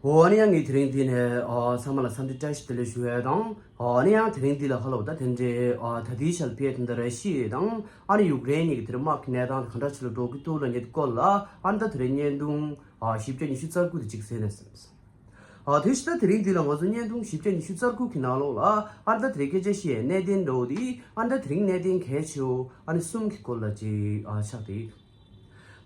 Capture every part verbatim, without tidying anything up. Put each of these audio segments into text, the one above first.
འོ་ཨ་ནི་ཡང་ངས་དེ་རིང་འདི་ནས་ཨ་ཚང་མ་ལ་འཚམས་འདྲི་བཀྲ་ཤིས་བདེ་ལེགས་ཞུ་ཡས་དང་། ཨ་ནི་ཡང་དེ་རིང་འདི་ལ་ཧ་ལོ་ད་དེ་འདྲའི་ཨ་ད་ལྟའི་ཆར་ཕེ་དེ་འདྲ་ར་ཤི་ཡ་དང་ཨ་ནི་ཡུཀ་རེན་གཉིས་ཀྱི་དེ་རིང་དམག་གི་གནས་སྟངས་དེ་ག་འདྲ་ཞིག་ལ་འགྲོ་གི་འདུག་ལབ་མཁན་དེ་སྐོར་ལ་ཨ་ནི་ད་དེ་རིང་བརྙན་ཐུང་ཨ་བཞི་བརྒྱ་ཉི་ཤུ་རྩ་དགུ་དེ་གཅིག་གཟིགས་ན་བསམ། ཨ་དེ་བཞིན་ད་དེ་རིང་འདི་ལ་ང་ཚོ་བརྙན་ཐུང་བཞི་བརྒྱ་ཉི་ཤུ་རྩ་དགུ་གི་ནང་ལོགས་ལ་ཨ་ནི་ད་དེ་རིང་སྐད་ཆ་བཤད་ཡས་གནད་དོན་འདྲ་བོ་དེ་ཨ་ནི་ད་དེ་རིང་གནད་དོན་གལ་ཆེ་བོ་ཨ་ནི་གསུམ་གྱི་སྐོར་ལ་ཅིག་ཨ་ཆགས་བསྡད་ཡོད།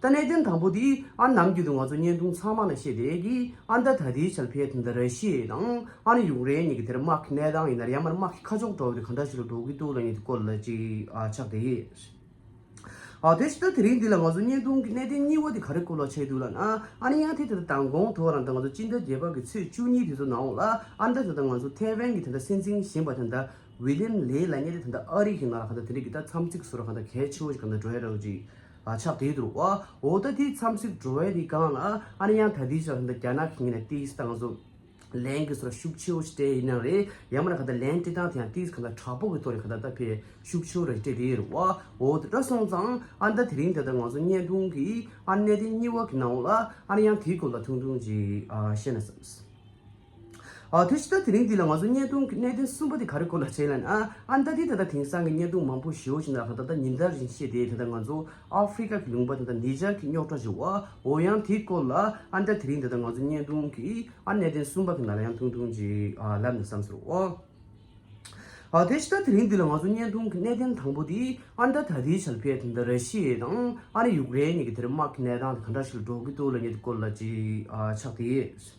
ད་གནད་དོན་དང་པོ་དེ་ཨ་ནི་ནམ་རྒྱུན་དུ་ང་ཚོ་བརྙན་ཐུང་ཚང་མ་ལ་བཤད་བསྡད་ཀྱི་ཨ་ནི་ད་ད་ལྟའི་ཆར་ཕེ་དེ་འདྲ་ར་ཤི་ཡ་དང་ཨ་ནི་ཡུཀ་རེན་གཉིས་ཀྱི་དེར་དམག་གི་གནས་སྟངས་ཡིན་ན་རེད་ཡང་མིན་ན་དམག་གི་ཁ་ཕྱོགས་འདྲ་བོ་དེ་ག་འདྲ་ཞིག་ལ་འགྲོ་གི་འདུག་ལབ་མཁན་དེ་སྐོར་ལ་ཅིག་ཨ་ཆགས་བསྡད་ཡོད། ཨ་དེ་བཞིན་ད་དེ་རིང་འདི་ལ་ང་ཚོ་བརྙན་ཐུང་གི་གནད་དོན་གཉིས་པ་དེ་ག་རེ་སྐོར་ལ་ཆགས་འདུག་ལབ་ན། ཨ་ནི་ཡང་དེ་དེ་ད་མདང་དགོང་ཐོག་རང་ད་ང་ཚོ་སྤྱི་ཟླ་བརྒྱད་པ་གི་ཚེས་བཅུ་གཉིས་དེ་ཚོ་ནང་ལ་ཨ་ནི་ད་ད་ང་ཚོ་ཐའེ་ཝན་གྱི་དེ་འདྲ་སྲིད་འཛིན་གཞོན་པ་དེ་འདྲ་ཝི་ལི་ཡམ་ལེ་ལབ་མཁན་དེ་ད་ཨ་རི་གི་ནང་ལ་ག་ད་དེ་རིང་གི་ད་འཚམས་གཟིགས་ཟེར་བ་ག་ད་གལ་ཆེ་བོ་ཞིག་ག་ད་འགྲོ་ཡ་འདྲ་བོ་ཅིག་ཨ་ཆགས་བསྡད་འདུག་བ། འོ་ད་དེ་འཚམས་གཟིགས་འགྲོ་ཡ་དེ་སྒང་ལ་ཨ་ནི་ཡང་ད་དེ་ཆ་ད་རྒྱ་ནག་གི་ངོས་ནས་ཏིས་ད་ང་ཚོ་ལན་གྱི་ཟུར་ཤུགས་ཆེ་བོ་ཞིག་སྤྲད་ཡིན་ན་རེད། ཡང་མིན་ན་ག་ད་ལན་སྤྲད་སྟངས་དེ་ཡང་ཏིས་ག་ད་དྲག་པོ་གི་ཐོག་ནས་ག་ད་ད་ཕེ་ཤུགས་ཆེ་བོ་རེ་སྤྲད་དེ་རེད་བ། འོ་དེ་འདྲ་སོང་ཙང་ཨ་ནི་ད་དེ་རིང་ད་ད་ང་ཚོ་བརྙན་ཐུང་གི་ཨ་གནད་དོན་གཉིས་པ་གི་ནང་ལ་ཨ་ནི་ཡང་དེའི་སྐོར་ལ་ཐུང་ཐུང་ཅིག་ཨ་བཤད་ན་བསམ། ཨ་དེ་བཞིན་ད་དེ་རིང་འདི་ལ་ང་ཚོ་བརྙན་ཐུང་གི་གནད་དོན་གསུམ་པ་དེ་ག་རེ་སྐོར་ལ་བྱས་ལབ་ན། ཨ་ནི་ད་དེ་ད་ད་དེང་སང་གི་བརྙན་ཐུང་མང་པོ་ཞེ་བོ་ཞིག་ནང་ལ་ག་ད་ད་ཉིན་ལྟར་བཞིན་བཤད་དེ་ད་ད་ང་ཚོ་ཨ་ཧྥི་རི་ཀ་གི་ལུང་པ་དེ་འདྲ་ནི་ཇར་གྱི་རྙོག་དྲ་ཞིག་བ། འོ་ཡང་དེའི་སྐོར་ལ་ཨ་ནི་ད་དེ་རིང་ད་ད་ང་ཚོ་བརྙན་ཐུང་གི་ཨ་གནད་དོན་གསུམ་པ་གི་ནང་ལ་ཡང་ཐུང་ཐུང་ཅིག་ཨ་ལབ་ན་བསམ་ཟེར་བ། ཨ་དེ་བཞིན་ད་དེ་རིང་འདི་ལ་ང་ཚོ་བརྙན་ཐུང་གི་གནད་དོན་དང་པོ་དེ་ཨ་ནི་ད་ད་ལྟའི་ཆར་ཕེ་དེ་འདྲ་ར་ཤི་ཡ་དང་ཨ་ནི་ཡུཀ་རེན་གཉིས་ཀྱི་དེར་དམག་གི་གནས་སྟངས་དེ་ག་འདྲ་ཞིག་འགྲོ་གི་འདུག་ལབ་མཁན་དེ་སྐོར་ལ་ཅིག་ཨ་ཆགས་བསྡད་ཡོད།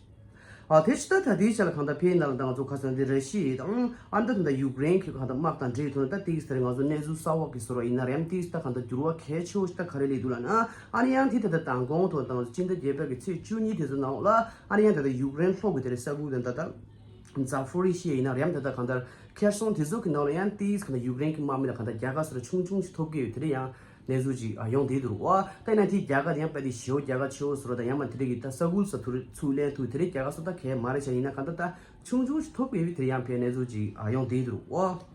ཨ་དེ་བཞིན་ད་ད་ལྟའི་ཆར་ལ་གང་ལྟར་ཕེ་ནང་ལ་ད་ང་ཚོ་ཁ་སང་དེ་ར་ཤི་ཡ་དང་ཨ་ནི་ད་ད་ཡུཀ་རེན་གྱི་གང་ལྟར་དམག་དང་འབྲེལ་ཐོག་ནས་ད་ཏིས་དེར་ང་ཚོ་གནས་ཚུལ་གསར་བ་གི་ཟུར་བ་ཡིན་ན་རེད་ཡང་ཏིས་ད་གང་ལྟར་འགྱུར་བ་གལ་ཆེ་བོ་ཞིག་ད་ག་རེ་སླེབས་འདུག་ལབ་ན། ཨ་ནི་ཡང་དེ་ད་ད་མདང་དགོང་ཐོག་ད་ང་ཚོ་སྤྱི་ཟླ་བརྒྱད་པ་གི་ཚེས་བཅུ་གཉིས་དེ་ཚོ་ནང་ལ་ཨ་ནི་ཡང་ད་ད་ཡུཀ་རེན་ལྷོ་གི་དེ་རེད་ས་ཁུལ་དེ་ད་ད། ཛ་ཕོ་རི་ཤི་ཡ་ཡིན་ན་རེད་ཡང་ད་ལྟ་གང་ལྟར་ཁེར་སོང་དེ་ཚོ་གི་ནང་ལ་ཡང་ཏིས་གང་ལྟར་ཡུཀ་རེན་གྱི་དམག་མི་ལ་གང་ལྟར་རྒྱལ་ཁ་སོ་ར་ཆུང་ཆུང་ཞིག་ཐོབ་ཀྱི་ཡོད། དེ་རེད་ཡང་གནས་ཚུལ་ཅིག་ཨ་ཡོང་བསྡད་འདུག་བ། ད་ཡིན་ན་དེའི་རྒྱལ་ཁ་དེ་ཡང་དཔེ་དེ་ཞེ་བོ་རྒྱལ་ཁ་ཆེ་བོ་སོ་ར་དང་ཡང་མ་དེ་རེད་གི་ད་ས་ཁུལ་ས་ཐུར་ཚུར་ལེན་ཐུབ་དེ་རེད་རྒྱལ་ཁ་སོ་ད་གས་མ་རེད་ཤ་ཡིན་ན་གང་ལྟར་ད་ཆུང་ཆུང་ཞིག་ཐོབ་ཀྱི་ཡོད། དེ་རེད་ཡང་ཕའི་གནས་ཚུལ་ཅིག་ཨ་ཡོང་བསྡད་འདུག་བ།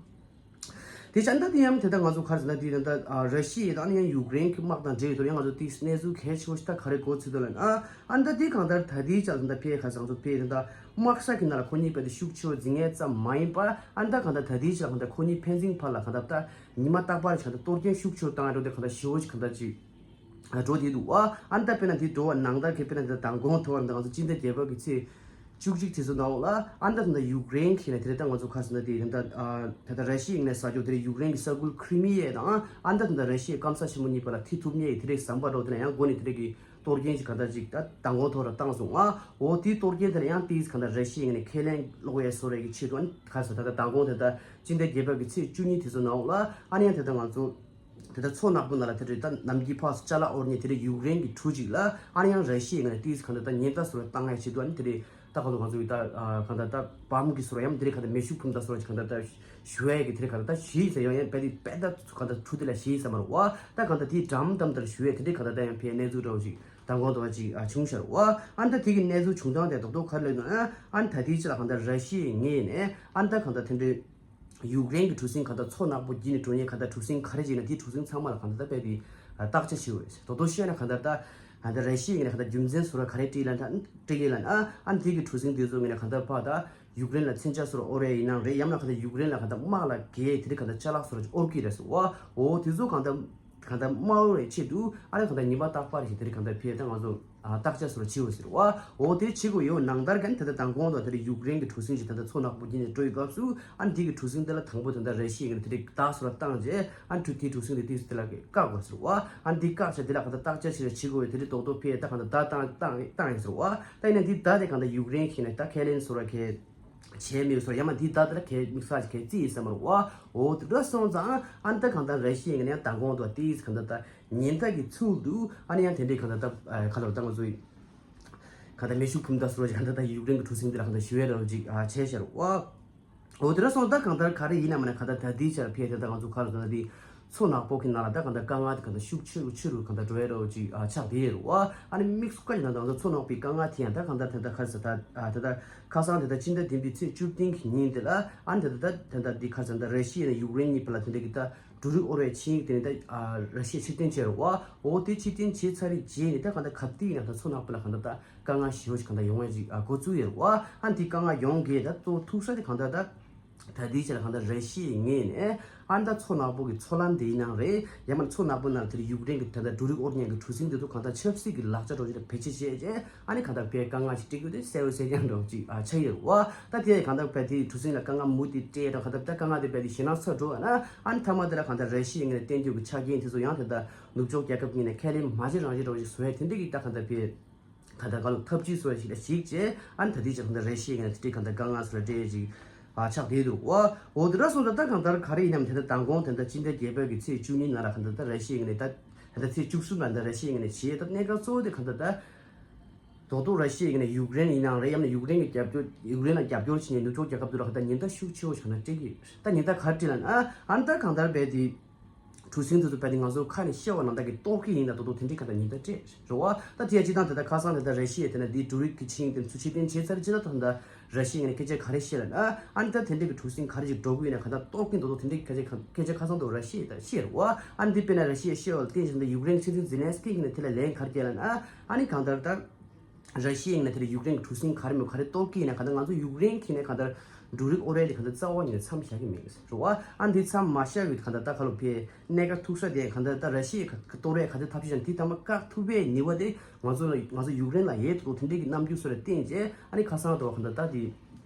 དེ་ཅང་ད་དེ་ཡང་དེ་ད་ང་ཚོ་ག་རེ་ཟེར་ན་དེ་ད་ད་ར་ཤི་ཡ་དང་ཡང་ཡུཀ་རེན་གྱི་དམག་དང་འབྲེལ་ཡོད་དུ་ཡང་ང་ཚོ་དེ་གནས་ཚུལ་གལ་ཆེ་བོ་ཞིག་ད་ག་རེ་གོ་ཚུལ་དུ་ལ་ན། ཨ་ནི་ད་དེ་གང་ལྟར་ད་དེའི་ཆ་ལ་ད་ཕེ་ཁ་སང་ཚོ་ཕེ་ད་ད་དམག་ས་གི་ནང་ལ་ཁོ་གཉིས་དཔེ་ད་ཤུགས་ཆེ་བོ་འཛིང་ངེས་ཙམ་མ་ཡིན་པ། ཨ་ནི་ད་གང་ལྟར་ད་དེའི་ཆ་ལ་གང་ལྟར་ཁོ་གཉིས་ཕན་ཚུན་བར་ལ་གང་ལྟར་ད་ཉི་མ་རྟག་པར་གང་ལྟར་གཏོར་སྐྱོན་ཤུགས་ཆེ་བོ་བཏང་ཡ་འགྲོ་དེ་གང་ལྟར་ཞེ་བོ་ཞིག་གང་ལྟར་ཅིག་འགྲོ་དེ་འདུག་བ། ཨ་ནི་ད་དཔེར་ན་དེ་འགྲོ་བ་ནང་ལྟར་གྱི་དཔེར་ན་དེ་ད་མདང་དགོང་ཐོག་ད་ང་ཚོ་སྤྱི་ཟླ་བརྒྱད་པ་གི་ཚེས་བཅུ་གཅིག་དེ་ཚོ་ནང་ལ་ཨ་ནི་ད་ད་ཡུཀ་རེན་གྱི་ནས་དེ་རེད་ད་ང་ཚོ་ཁ་སང་ད་དེ་ད་ད་ད་ར་ཤི་ཡའི་ངོས་ནས་ས་ཕྱོགས་དེ་རེད་ཡུཀ་རེན་གྱི་ས་ཁུལ་ཁྲི་མི་ཡ་དང་ཨ་ནི་ད་ད་ར་ཤི་ཡའི་སྐམ་ས་ཆེན་མོ་གཉིས་བར་ལ་ཐི་ཐུབ་ཉེ་ཡི་དེ་རེད་ཟམ་པ་འགྲོ་དེ་ན་ཡང་སྒོ་ནས་དེ་རེད་གི་གཏོར་སྐྱོན་ཞིག་ག་ད་ཅིག་ད་མདང་དགོང་ཐོག་ལ་བཏང་སོང་ང་། འོ་དེའི་གཏོར་སྐྱོན་དེ་ལ་ཡང་ཏིས་ག་ད་ར་ཤི་ཡའི་ངོས་ནས་ཁས་ལེན་ལོག་ཡ་བཟོ་རེ་གི་ཆེད་དུ་ཨ་ནི་ཁ་སང་ད་ད་མདང་དགོང་དེ་ད་སྤྱི་ཟླ་བརྒྱད་པ་གི་ཚེས་བཅུ་གཉིས་དེ་ཚོ་ནང་ལ་ཨ་ནི་ཡང་དེ་ད་ང་ཚོ། དེ་ལྟར་མཚོ་ནག་པོ་ནང་ལ་དེ་རེད་ད་ནམ་རྒྱུན་ཕག་ཅ་ལག་དབོར་མཁན་དེ་རེད་ཡུཀ་རེན་གྱི་གྲུ་གཅིག་ལ་ཨ་ནི་ཡང་ར་ཤི་ཡའི་ངོས་ནས་ཏིས་གང་ལྟར་ད་ཉེན་བརྡ་སོ་ར་བཏང་ཡ་ཆེད་དུ་ཨ་ནི་དེ་རེད་ད་གང་ལྟར་ང་ཚོ་ཡི་ད་གང་ལྟར་ད་བམ་གི་སོ་ར་ཡང་དེ་རེད་གང་ལྟར་མེ་ཤུགས་འཕུར་མདའ་སོ་ར་གང་ལྟར་ད་ཞུ་ཡ་གི་དེ་རེད་གང་ལྟར་ད་ཞི་ཡི་ཟེར་ཡང་ཡང་དཔེ་དེ་དཔེ་ད་གང་ལྟར་གྲུ་དེ་ལ་ཞི་ཡི་ཟེར་མ་རེད་བ། ད་གང་ལྟར་དེའི་འགྲམ་འགྲམ་དེར་ཞུ་ཡ་དེ་རེད་གང་ལྟར་ད་ཡང་ཕའི་གནས་ཚུལ་འདྲ་བོ་ཞིག་མདང་དགོང་དུ་བ་ཅིག་བྱུང་ཤར་བ། ཨ་ནི་ད་དེ་གི་གནས་ཚུལ་བྱུང་སྟངས་དེ་རྡོག་རྡོག་ག་རེ་ལབ་ན་ཨ་ནི་ད་དེའི་ཕྱི་ལ་གང་ལྟར་ར་ཤི་ཡའི་ངོས་ནས་ཨ་ནི་ད་གང་ལྟར་དེ་འདྲའི། ཡུཀ་རེན་གྱི་གྲུ་གཟིངས་གང་ལྟར་མཚོ་ནག་པོ་བརྒྱུད་ནས་འགྲོ་མཁན་གང་ལྟར་གྲུ་གཟིངས་ག་རེ་བྱས་ན་དེའི་གྲུ་གཟིངས་ཚང་མ་ལ་གང་ལྟར་ད་དཔེ་དེ་བརྟག་དཔྱད་བྱེད་འོས་ཟེར་དོ་དོ་བཤད་ན་གང་ལྟར་ད་གང་ལྟར་ར་ཤི་ཡའི་ངོས་ནས་གང་ལྟར་རྒྱུ་མཚན་སོ་ར་ག་རེ་སྤྲད་ལ་ན་སྤྲད་ཡིན་ལ་ན་ཨ་ནི་དེ་གི་གྲུ་གཟིངས་དེ་ཚོ་ངོས་ནས་གང་ལྟར་ཕ་ད་ཡུཀ་རེན་ལ་མཚོན་ཆ་སོ་ར་དབོར་ཡ་ཡིན་ནའང་རེད་ཡང་ན་གང་ལྟར་ཡུཀ་རེན་ལ་གང་ལྟར་དམག་ལ་རྒྱལ་དེ་རིགས་གང་ལྟར་ཅ་ལག་སོ་ར་ཅིག་དབོར་གི་རེད་ཟེར་བ། འོ་དེ་ཚོ་གང་ལྟར་གང་ལྟར་དམའ་བའི་ཆེད་དུ་ཨ་ནི་གང་ལྟར་ཉི་མ་རྟག་པར་ཞིག་དེ་རིང་གང་ལྟར་ཕེ་ད་ང་ཚོ་ཨ་བརྟག་དཔྱད་སོར་བྱེད་འོས་ཟེར་བ། འོ་དེ་བྱེད་དགོས་ཡོད་ནང་ལྟར་གན་དེ་ལྟར་དང་གོང་དུ་དེ་རིང་ཡུཀ་རེན་གྱི་གྲུ་གཟིངས་ཤིག་ད་ལྟ་མཚོ་ནག་པོ་བརྒྱུད་ནས་འགྲོ་ཡི་སྐབས་སུ་ཨ་ནི་དེ་གི་གྲུ་གཟིངས་དེ་ལ་དང་པོ་དེ་ལྟར་རེ་ཞིག་ཡིན་ན་དེ་རིང་བརྡ་སོར་བཏང་རྗེས་ཨ་ནི་གྲུ་དེའི་གྲུ་གཟིངས་དེ་ཏིག་དེ་ལ་བཀག་དགོས་ཟེར་བ། ཨ་ནི་དེ་བཀག་བྱས་དེ་ལ་གང་ལྟར་བརྟག་དཔྱད་ཞིག་བྱེད་དགོས་པའི་དེ་རིང་རྡོག་རྡོག་ཕེ་ད་གང་ལྟར་བརྡ་བཏང་བཏང་བཏང་ཡིན་ཟེར་བ། ད་ཡིན་ན་འདི་བརྡ་དེ་གང་ལྟར་ཡུཀ་རེན་གྱིས་ནས་ད་ཁས་ལེན་སོར་བ་གས། བྱས་མེད་སོར་ཡང་མ་འདི་ད་ལྟ་གས་དམིགས་བསལ་གྱི་གས་རྩིས་ཡིན་ས་མ་རེད་བ། འོ་དེ་འདྲ་སོང་ཙང་ཨ་ནི་ད་གང་ལྟར་རེ་ཞིག་ཡིན་ན་ཡང་མདང་དགོང་དུ་ཏིས་གང་ལྟར་ད་ཉེན་བརྡ་གི་ཚུལ་དུ་ཨ་ནི་ཡང་དེ་འདྲའི་གང་ལྟར་ད་ག་ལ་ད་ང་ཚོ་ཡི་གང་ལྟར་མེ་ཤུགས་འཕུར་མདའ་སོར་གང་ལྟར་ད་ཡུཀ་རེན་གྱི་གྲུ་གཟིངས་འདི་ལ་གང་ལྟར་ཞུ་ཡ་ར་ཅིག་བྱས་ཤར་བ། འོ་དེ་འདྲ་སོང་ད་གང་ལྟར་ག་རེ་ཡིན་ན་མ་ན་གང་ལྟར་ད་ལྟའི་ཆར་ཕེ་དེ་ད་ང་ཚོ་ག་ལ་ད་འདི་མཚོ་ནག་པོ་གི་ནང་ལ་ད་གང་ལྟར་དཀའ་ངལ་དེ་གང་ལྟར་ཤུགས་ཆེ་རུ་ཆེ་རུ་གང་ལྟར་འགྲོ་ཡ་ར་ཅིག་ཆགས་བསྡད་ཡོད་རེད་བ། ཨ་ནི་དམིགས་སུ་བཀར་ཡིན་ན་ད་ང་ཚོ་མཚོ་ནག་པོའི་དཀའ་ངལ་དེ་ཡང་ད་གང་ལྟར་དེ་ད་ག་རེ་ཟེར་ད་དེ་ད། ཁ་སང་དེ་ལྟར་སྤྱི་ཟླ་བདུན་པའི་ཚེས་བཅུ་བདུན་གྱི་ཉིན་དེ་ལ་ཨ་ནི་དེ་ལྟར་དེ་ལྟར་འདི་ཁ་སང་ད་ར་ཤི་ཡ་དང་ཡུཀ་རེན་གཉིས་བར་ལ་དེ་འདྲ་གི་ད་ འབྲུ་རིགས་དབོར་བའི་ཆིངས་ཡིག་དེ་ནི་ད་ཨ་ར་ཤི་ཡས་ཕྱིར་འཐེན་བྱས་རེད་བ། འོ་དེ་ཕྱིར་འཐེན་བྱས་ཚར་རེད་རྗེས་ནས་ད་གང་ལྟར་ག་དུས་ཡིན་ན་ད་མཚོ་ནག་པོ་ལ་གང་ལྟར་ད་དཀའ་ངལ་ཞེ་པོ་ཞིག་གང་ལྟར་ཡོང་བའི་ཅིག་ཨ་འགོ་བཙུགས་ཡོད་རེད་བ། ཨ་འདི་དཀའ་ངལ་ཡོང་གི་ད་གཙོ་བོ་ཐུག་ས་དེ་གང་ལྟར་ད། ད་ལྟའི་ཆར་གང་ལྟར་ར་ཤི་ཡའི་ངོས་ནས་ཨ་ནི་ད་མཚོ་ནག་པོ་གི་མཚོ་ལམ་དེ་ཡིན་ནའང་རེད། ཡང་མིན་མཚོ་ནག་པོ་ནང་དེར་ཡུཀ་རེན་གྱི་ད་ལྟ་འབྲུ་རིགས་དབོར་མཁན་གྱི་གྲུ་གཟིངས་དེ་ཚོ་གང་ལྟར་ཆབ་སྲིད་ཀྱི་ལག་ཆ་འདྲ་བོ་ཞིག་ལ་བེད་སྤྱོད་བྱས་རྗེས་ཨ་ནི་གང་ལྟར་དཔེ་དཀའ་ངལ་ཞིག་འཕྲད་རྒྱུ་དེ་གསལ་པོ་གསལ་རྐྱང་འདྲ་བོ་ཅིག་ཨ་ཆགས་ཡོད་རེད་བ། ད་དེ་གང་ལྟར་དཔེ་དེའི་གྲུ་གཟིངས་ལ་དཀའ་ངལ་མུ་མཐུད་སྤྲད་དང་གང་ལྟར་ད་དཀའ་ངལ་དེ་དཔེ་དེ་ཞེད་སྣང་ཚ་འགྲོ་བ་ན་ཨ་ནི་མཐའ་མ་དེ་ལ་གང་ལྟར་ར་ཤི་ཡའི་ངོས་ནས་བསྟན་རྒྱུ་གི་ཆ་རྐྱེན་དེ་ཚོ་ཡང་དེ་ལྟར་ནུབ་ཕྱོགས་རྒྱལ་ཁབ་གཉིས་ནས་ཁས་ལེན་མ་བྱེད་རང་བྱེད་འདྲ་བོ་ཞིག་བཟོ་ཡ་དེ་འདྲ་གི་ད་གང་ལྟར་དཔེ། གང་ལྟར་གང་ལ་ཐབས་ཇུས་བཟོ་ཞིག་ལ་གཞིགས་བྱས་ཨ་ནི་ད་ལྟའི་ཆར་གང་ལྟར་ར་ཤི་ཡའི་ངོས་ནས་དེ་འདྲའི་གང་ལྟར་དཀའ་ངལ་སོགས་ལ་འཕྲད་ཅིག་ཨ་ཆགས་བསྡད་འདུག་བ། འོ་དེ་འདྲ་སོང་ཙང་ད་གང་ལྟར་ག་རེ་ཡིན་ནམ་དེ་ལྟར་མདང་དགོང་དེ་ལྟར་ཕྱི་ཟླ་བརྒྱད་པའི་གི་ཚེས་བཅུ་གཉིས་ནང་ལ་གང་ལྟར་ད་ར་ཤི་ཡའི་ངོས་ནས་ད་ད་ལྟ་ཚེས་བཅུ་གསུམ་ལ་ད་ར་ཤི་ཡའི་ངོས་ནས་བྱས་ད་གནད་འགག་གཙོ་བོ་དེ་གང་ལྟར་ད་རྡོག་རྡོག་ར་ཤི་ཡའི་ངོས་ནས་ཡུཀ་རེན་ཡིན་ནའང་རེད། ཡང་ན་ཡུཀ་རེན་གྱི་རྒྱབ་སྐྱོར་ཡུཀ་རེན་ལ་རྒྱབ་སྐྱོར་བྱེད་མཁན་ནུབ་ཕྱོགས་རྒྱལ་ཁབ་ཚོ་ལ་གང་ལྟར་ཉེན་བརྡ་ཤུགས་ཆེ་བོ་ཞིག་གང་ལྟར་སྤྲད་ཀྱི་ཡོད། ད་ཉེན་བརྡ་ག་རེ་སྤྲད་ལབ་ན་ཨ་ནི་ད་གང་ལྟར་རྦད་དེ། གྲུ་གཟིངས་དེ་ཚོ་རྦད་དེ་ང་ཚོ་ཁ་ནས་བཤད་པ་ནང་ལྟར་གྱི་གཏོར་གྱི་ཡིན་ད་དོ་དོ་དེ་འདྲའི་ཁ་ད་ཉེན་བརྡ་སྤྲད་རེད་བ། ད་དེ་ཡང་སྤྱིར་བཏང་དེ་ལྟར་ཁ་སང་དེ་ལྟར་ར་ཤི་ཡས་དེ་ན་འདི་འབྲུ་རིགས་ཀྱི་ཆིངས་དེ་ཚོ་ཕྱིར་འཐེན་བྱས་ཚར་རྗེས་ད་ད་ལྟ་ར་ཤི་ཡའི་ངོས་ནས་སྐད་ཆ་ག་རེ་བཤད་ལབ་ན་ཨ་ནི་ད་དེ་འདྲའི་གི་གྲུ་གཟིངས་ག་རེ་ཞིག་འགྲོ་གི་ཡོད་ན་ག་ད་གཏོར་གྱི་འདུག་དོ་དེ་འདྲའི་སྐད་ཆ་སྐད་ཆ་ཁ་སང་དུ་ར་ཤི་ཡས་ད་བཤད་རེད་བ། ཨ་ནི་འདི་དཔེར་ན་ར་ཤི་ཡས་བཤད་པ་ལ་བརྟེན་བྱས་ད་ཡུཀ་རེན་སྲིད་འཛིན་ཛེ་ལན་སི་ཀི་གིས་ནི་དེ་ལ་ལན་ག་རེ་བརྒྱབ་ལབ་ན་ཨ་ནི་གང་ལྟར་ད། ར་ཤི་ཡའི་ངོས་ནས་དེ་ལ་ཡུཀ་རེན་གྱི་གྲུ་གཟིངས་ག་རེ་མོད་ག་རེ་གཏོར་གྱི་ཡིན་ན་གང་ལྟར་ང་ཚོ་ཡུཀ་རེན་གྱི་ནས་གང་ལྟར་འབྲུ་རིགས་དབོར་ཡ་དེ་གང་ལྟར་རྩ་བ་ཉིད་ནས་མཚམས་བཞག་གི་མེད་རེད་བ། ཨ་འདི་མཚམས་མ་བཞག་ཡོད་གང་ལྟར་ད་ག་ལོ་ཕའི་གནད་འགག་ཐུག་ས་དེ་གང་ལྟར་ད་ར་ཤི་ཡས་ག་གཏོར་ཡ་ག་ཚོད་ཐབས་ཤེས་བྱས་ན་དེ་ཐ་མ་བཀག་ཐུབ་པའི་ནུས་པ་དེ་ང་ཚོ་ལ་ང་ཚོ་ཡུཀ་རེན་ལ་ཡོད་འདུག་དེ་འདྲའི་གི་རྣམ་འགྱུར་སོགས་ལ་བརྟེན་བྱས་ཨ་ནི་ཁ་སང་དུ་གང་ལྟར་ད་དེ་